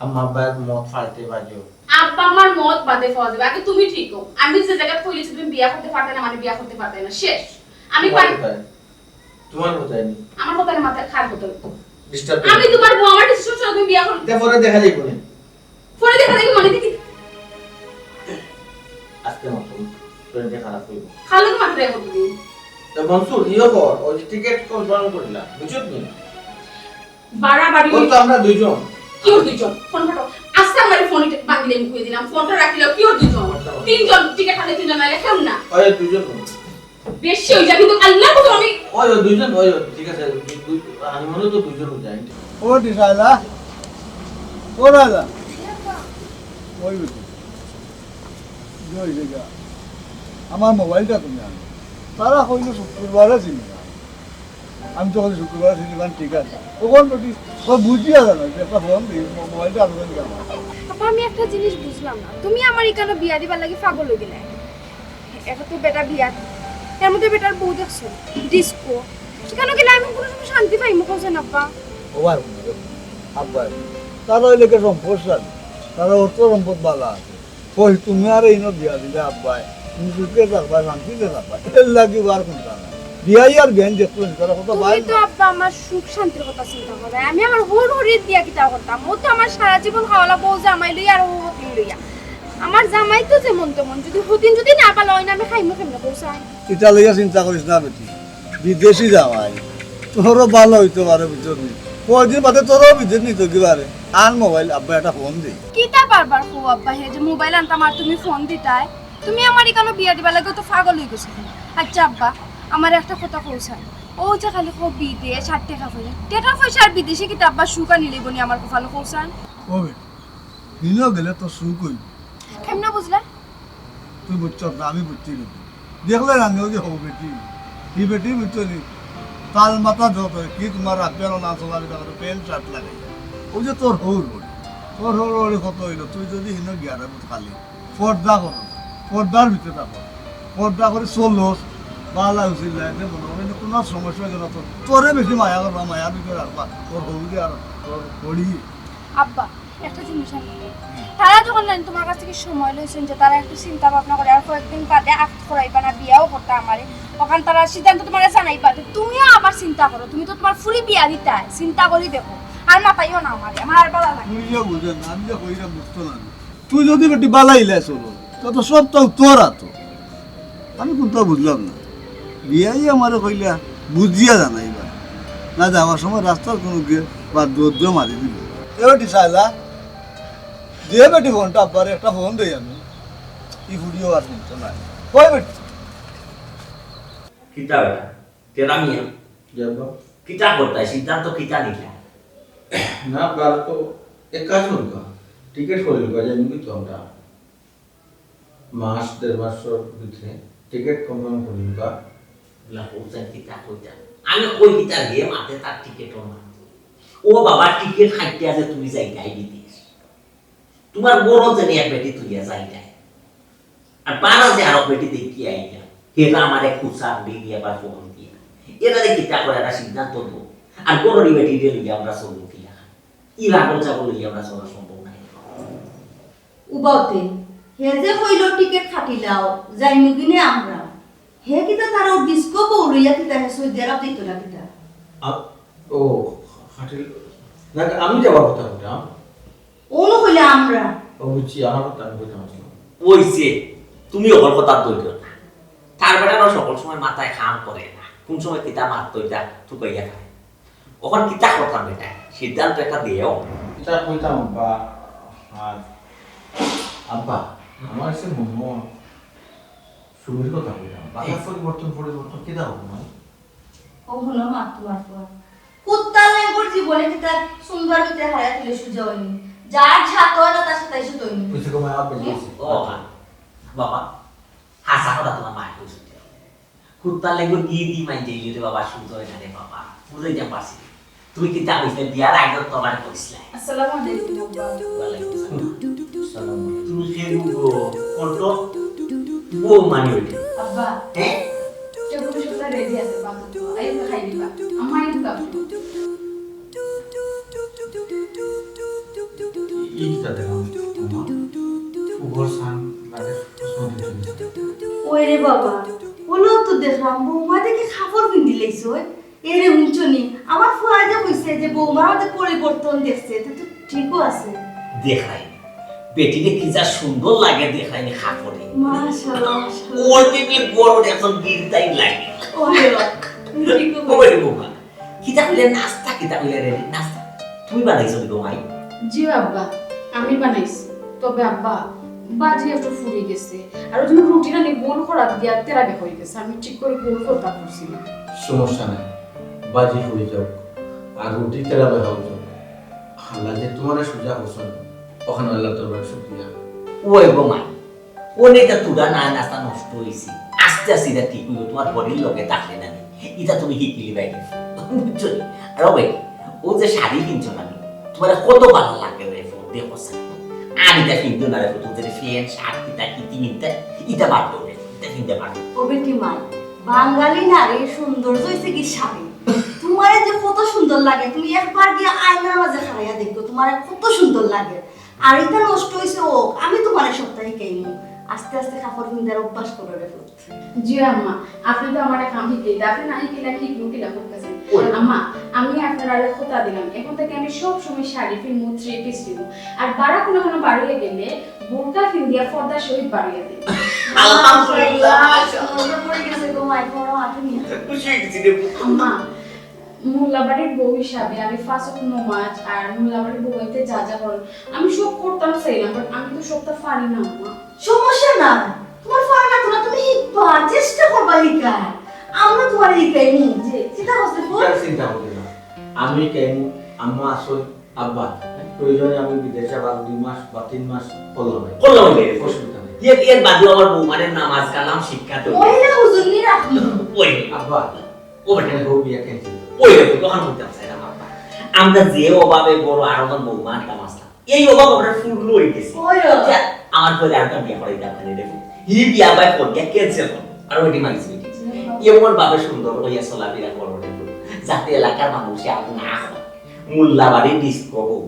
আম্মা আব্বার মত ফালতে বাজো। আব্বা আমার মত বাদে পাওয়া যাবে, আগে তুমি ঠিক হও। আমি যে জায়গায় কইলেছি তুমি বিয়া করতে পারতে না, মানে বিয়া করতে পারতে না, শেষ। আমি তোমার পারি। কোথায়? তোমার কোথায় নি? আমার কথা না, মাথায় খারাপ হতে হবে। ডিস্টার্ব আমি তোমার বউ, আমার ডিসিশন ছাড়া তুমি বিয়া করো। এটা পরে দেখা যাইব না। পরে দেখা যাইব মানে কি? আজকে মতন ফ্রেন্ডে খারাপ হইব। খালু তো মাত্র এখন তুমি। তো মনসুর, ইয়ে কর, ওই যে টিকিট কনফার্ম করিলা, বুঝছো তুমি? বাড়াবাড়ি ও তো আমরা দুইজন। কি ওর দুইজন? ফোন কাটো। আস্তে আমার ফোন ভাঙিলে আমি খুলে দিলাম। ফোনটা রাখিলাও, কি ওর দুইজন? ফোনটা রাখো। তিনজন, টিকিট কাটলে তিনজন, নাইলে কেউ না। ওই দুইজন। বেশি হয়ে যায় কিন্তু আল্লাহ কত আমি ওই, ওই দুইজন, ওই, ওই, ঠিক আছে, দুই, দুই, হানিমুনে তো দুইজন যায়। ও দিশালা, ও দাদা, ওই বেটি, কি হয়েছে গা? আমার মোবাইলটা তুমি আনো। তারা কইলো শুক্রবারে চিনি না। আমি তো বলি শুক্রবারে চিনি, মানে ঠিক আছে। ওখান বেটি, ও বুঝিয়া জানো যে একটা ফোন দিই, মো-, মোবাইলটা আনবেন কেন? আপা, আমি একটা জিনিস বুঝলাম না, তুমি আমার এখানে বিয়া দিবার লাগি পাগল হয়ে গেলে। এটা তো বেটা বিয়া, এর মধ্যে বেটার বউ দেখছো, ডিস্কো, সেখানে গেলে আমি কোনো সময় শান্তি পাই মুখ না আব্বা। ও আর মনে রেখো, আব্বা, তারা ওই লোকের সম্পদশালী, তারা অর্থ সম্পদ বালা আছে। কই, তুমি আর এই বিয়া দিলে আব্বায়, তুমি সুখে থাকবা, শান্তিতে থাকবা, এর লাগি আর কোনটা না। বিয়াই আর বেন দেখতো নি, তারা কত তুমি ভাই তো না। আব্বা আমার সুখ শান্তির কথা চিন্তা করো। আমি আমার হর হরির দিয়া কিতা করতাম? ও তো আমার সারা জীবন খাওয়ালা বউ জামাই লইয়া আর ও হতিন লইয়া। আমার জামাই তো যেমন তেমন, যদি হতিন যদি না পালা হয় না, আমি খাইমু কেমনে কও চাই? ইটা লইয়া চিন্তা করিস না বেটি, বিদেশি জামাই তোরও ভালো হইতে পারে, বুঝছো নি? কয়দিন বাদে তোরও বিদেশ নিতে কি পারে। আর মোবাইল আব্বা একটা ফোন দে। কিতা বারবার কও আব্বা হে যে মোবাইল আনতাম আর তুমি ফোন দিতায়? তুমি আমার এখানে বিয়া দিবার লাগে তো পাগল হয়ে গেছো। আচ্ছা আব্বা, আমার একটা কথা কও চাই। ও যে খালি কও বিদেশ আর টেকা পয়সা, টেকা পয়সা আর বিদেশে কিতা আব্বা সুখ আনি লইব নি আমার কপালো কও চাই? ও বেটি, হিনো গেলে তো সুখ হইব। কেমনে বুঝলা? তুই বুঝছস না, আমি বুঝছি কিন্তু। দেখলে রাঙে ওই যে হবু বেটি, হি বেটি বুঝছো নি? তাল মাথা যত কি তোমার রাখবে না, না চলাফেরা করে, প্যান্ট শার্ট লাগাই। ওই যে তোর হৌর হৌর, তোর হৌর হৌরে কত হইলো, তুই যদি হিনো গিয়া রে বুঝ খালি পর্দা করো, পর্দার ভিতরে থাকো, পর্দা করে চলো, বালা উচিত লাগে, মনে হয় কোনো সমস্যা হইল না তোর, তোরে বেশি মায়া করবা, মায়ার ভিতরে রাখবা, তোর হৌরে আর তোর হড়ি। আব্বা, একটা জিনিস আমি বলি। তারা যখন নানি তোমার কাছ থেকে সময় লইছেন যে তারা একটু চিন্তা ভাবনা করে আর কয়েকদিন বাদে আক্ত করাইবা না, বিয়াও করতা আমারে, ওখান তারা সিদ্ধান্ত তোমার জানাইবা, তো তুমিও আবার চিন্তা করো, তুমি তো তোমার ফুরি বিয়া দিতায়, চিন্তা করি দেখো, আর মাতাইও না আমারে, আমার আর ভালো লাগে না। তুই যে বুঝেন না, আমি যে কইরা বুঝতো না। তুই যদি বেটি বালা ইলা চলো, তো তো সব তো তোর আতো। আমি কোনটা বুঝলাম না। বিয়াই আমারে কইলা, বুঝিয়া জানাইবা। না যাওয়ার সময় রাস্তার কোনো গিয়ে বা দৌড় দিয়ে মারি দিল। এ বেটি চাইলা, যে বেটি ফোনটা আব্বারে একটা ফোন দেই আমি। কি ফুড়িও আর চিনতো না। কই বেটি? কিতা বেটা? তেরা মিয়া? জি আব্বা। কিতা করতায়? সিদ্ধান্ত কিতা নিলা? না, বার তো এক কাজ করুকা। টিকিট করিলুকা, যাইমু কিন্তু আমরা। মাস, দেড় মাসর ভিতরে টিকিট কনফার্ম করিলুকা। না, কইতাম কিতা কইতাম। আমি কই কিতা রে মাতে তার টিকিটও না। ও বাবা, টিকিট কাটিয়া যে তুমি যাইতায় বিদেশ। তোমার বড় যেন এক বেটি তুইয়া যাইতায়। আর পাড়া যে আরো বেটি দেখিয়া আইলা। হেরা আমারে খুচা দিয়ে আবার ফোন দিয়া। এরারে কিতা করে একটা সিদ্ধান্ত দেবো। আর বড় বেটি দিয়ে লইয়া আমরা চলবো কিলা। ই রাগল চাগল লইয়া আমরা চলা সম্ভব নাই। উবাউতে, হে যে কইলো টিকিট কাটিলাও, যাইমু কিনে আমরা। হে কিতা তার ও ডিস্কো বউ লইয়া কিতা হে সৌদি আরব যাইতো না কিতা? আ, ও, কাটিল। না, আমি যাবার কথা কইতাম। ও না কইলে আমরা। ও বুঝছি, আমার কথা আমি কইতাম আসলে। ওই যে, তুমি ওর কথা ধরিও না। তার বেটারও সকল সময় মাথায় কাম করে না। কোন সময় কিতা মারতো এটা তুকাইয়া খায়। ওখান কিতা করতাম বেটা? সিদ্ধান্ত একটা দিও। কিতা কইতাম আব্বা, আর আব্বা, আমার কাছে মনে হয় সুমির কথা কইতাম। বাতাস পরিবর্তন, পরিবর্তন কিতা হবে না? ও হলো মা, তোমার ফুয়া। কুত্তা লেঙ্গুর জীবনে কিতা সুন্দর ভিতরে হারাই তুলে সুজা হয়নি। যার সাথ হয় না, তার সাথে এসে তৈরি। বুঝছি গো মা, আপনি হুম? গেছি। ও মা, বাবা, হাসা কথা তোমার মায় কইছে। কুত্তা লেঙ্গুর গিয়ে দি মাই যাই রে বাবা, সুজা হয় না রে বাবা। বুঝাইতাম পারছি। তুমি কিতা কইছিলে? বিয়ার আগে তো আমারে কইছিলে। আসসালামু আলাইকুম, আব্বা। ওয়ালাইকুম আসসালাম। তুমি কে গো? কোন তো? ও মানে ওইটা। আব্বা। হ্যাঁ? টেবিল সবটা রেডি আছে, বাবু। আইও তো খাই দিবা। আমার আইও তো। এইটা দেখো, আমার উপর সান লাগে। ওই রে বাবা, ওলো তো দেখলাম, বৌমা দেখি কাপড় পিন্দি লাইছে। এরে হুনছনি, আমার ফুয়ায় যে কইছে যে বৌমার মধ্যে পরিবর্তন দেখছে, তে তো ঠিকও আছে। দেখাই, বেটিরে কি যা সুন্দর লাগে দেখাইনি কাপড়ে। মাশাআল্লাহ, মাশাআল্লাহ। ওই দিকে বড় এখন গিরতাই লাগে। ওরে বাবা, তুমি ঠিকও কইছো। ওরে বাবা, কিতা কইলে নাস্তা, কিতা কইলে রে নাস্তা? তুমি বানাইছো নি গো মাই? জি আব্বা, আমি বানাইছি। তবে আব্বা, বাজি একটু ফুরি গেছে। আর ওই জন্য রুটি রানি গোল করাত গিয়া তেরা বেকা হয়ে গেছে। আমি ঠিক করে গোল করতাম পারছি না। সমস্যা নাই, বাজি ফুরি যাউক, আর রুটি তেরা বেকা হয়ে যাউক। আল্লাহ যে তোমারে সুজা করছেন, ওখানে আল্লাহ তোমার শুকরিয়া। ওই গো মাই, অনেকটা তুরা না নাস্তা নষ্ট হইছে। আস্তে আস্তে ইটা ঠিক হইব, তোমার বডির লগে থাকলে না নি। ইটা তুমি হিকিলি বাইরে। বুঝছো নি? আর ওই, ও যে শাড়ি কিনছো না নি, তোমার কত ভালো লাগে রে ফোন, দেখো স্যার। আর ইটা কিনতো না রে ফোন, তুমি যে প্যান্ট, শার্ট, কিতা, কিতি কিনতে, ইটা বাদ দেবে, ইটা কিনতে পারবে। ও বেটি মাই, বাঙালি নারীর সৌন্দর্য হইছে কি শাড়ি। তোমারে যে কত সুন্দর লাগে, তুমি একবার গিয়া আয়নার মাঝে খাড়াইয়া দেখো, তোমারে কত সুন্দর লাগে। আর ইটা নষ্ট অইছে ও, আমি তুমারে সবতা হিকাইমু। আস্তে আস্তে কাপড় পিন্দার অভ্যাস করো রে পুত। জি আম্মা, আপনে তো আমারে কাম হিকাইতা, আপনে না হিকাইলে আমি হিকমু কিলা, বুঝছইন? ওই। আম্মা, আমি আপনারে কথা দিলাম, এখন থাকি আমি সব সময় শাড়ি পিনমু, থ্রি পিস পিনমু। আর বারা কুনু কুনু বারইয়া গেলে বোরকা পিন্দিয়া পর্দা সহিত বারইয়া দিমু। আলহামদুলিল্লাহ। মজা পড়ি গেছে গো মাই, বড় হাতে নিয়ে। খুশি অই গেছি রে। আম্মা, মোল্লাবাড়ির বউ হিসাবে আমি পাঁচ ওয়াক্ত নমাজ আর মোল্লাবাড়ির বউ অইতে যা যা করইন, আমি সব করতাম চাইলাম, but আমি তো সবতা পারি না, আম্মা। সমস্যা নাই, তুমার পারা লাগতো না, তুমি হিকবা, চেষ্টা করবা হিকার। আমরা তুমারে হিকাইমু। জি। চিন্তা করছো, পুত? চিন্তা করতে না। আমি হিকাইমু, আম্মা আছইন, আব্বা, প্রয়োজনে আমি বিদেশে আবার দুই মাস বা তিন মাস করলাম। করলাম রে। অসুবিধা নাই। এর, এর বাদেও আমার বৌমারে নামাজ কালাম শিক্ষা দেও। মহিলা হুজুর নি রাখলো। ওই। আব্বা, ও বেটা। বউ বিয়া cancel। ওই রে, তখন কইতাম চাইলাম আব্বা। আমরা যে অভাবে বড় আর আমার বৌমা আনতাম আসলাম। এই অভাব আমরা পূর্ণ অই গেছে। ওই রে। যা, আমার পরে আর একটা বিয়া করাইতাম না রে। ই বিয়া ভাই ফোন দিয়া cancel করো। আর ওইটি মারিস বেটি। এমন ভাবে সুন্দর অইয়া চলাফেরা করো রে। যাতে এলাকার মানুষে আর না কয়। মোল্লাবাড়ি disco বউ।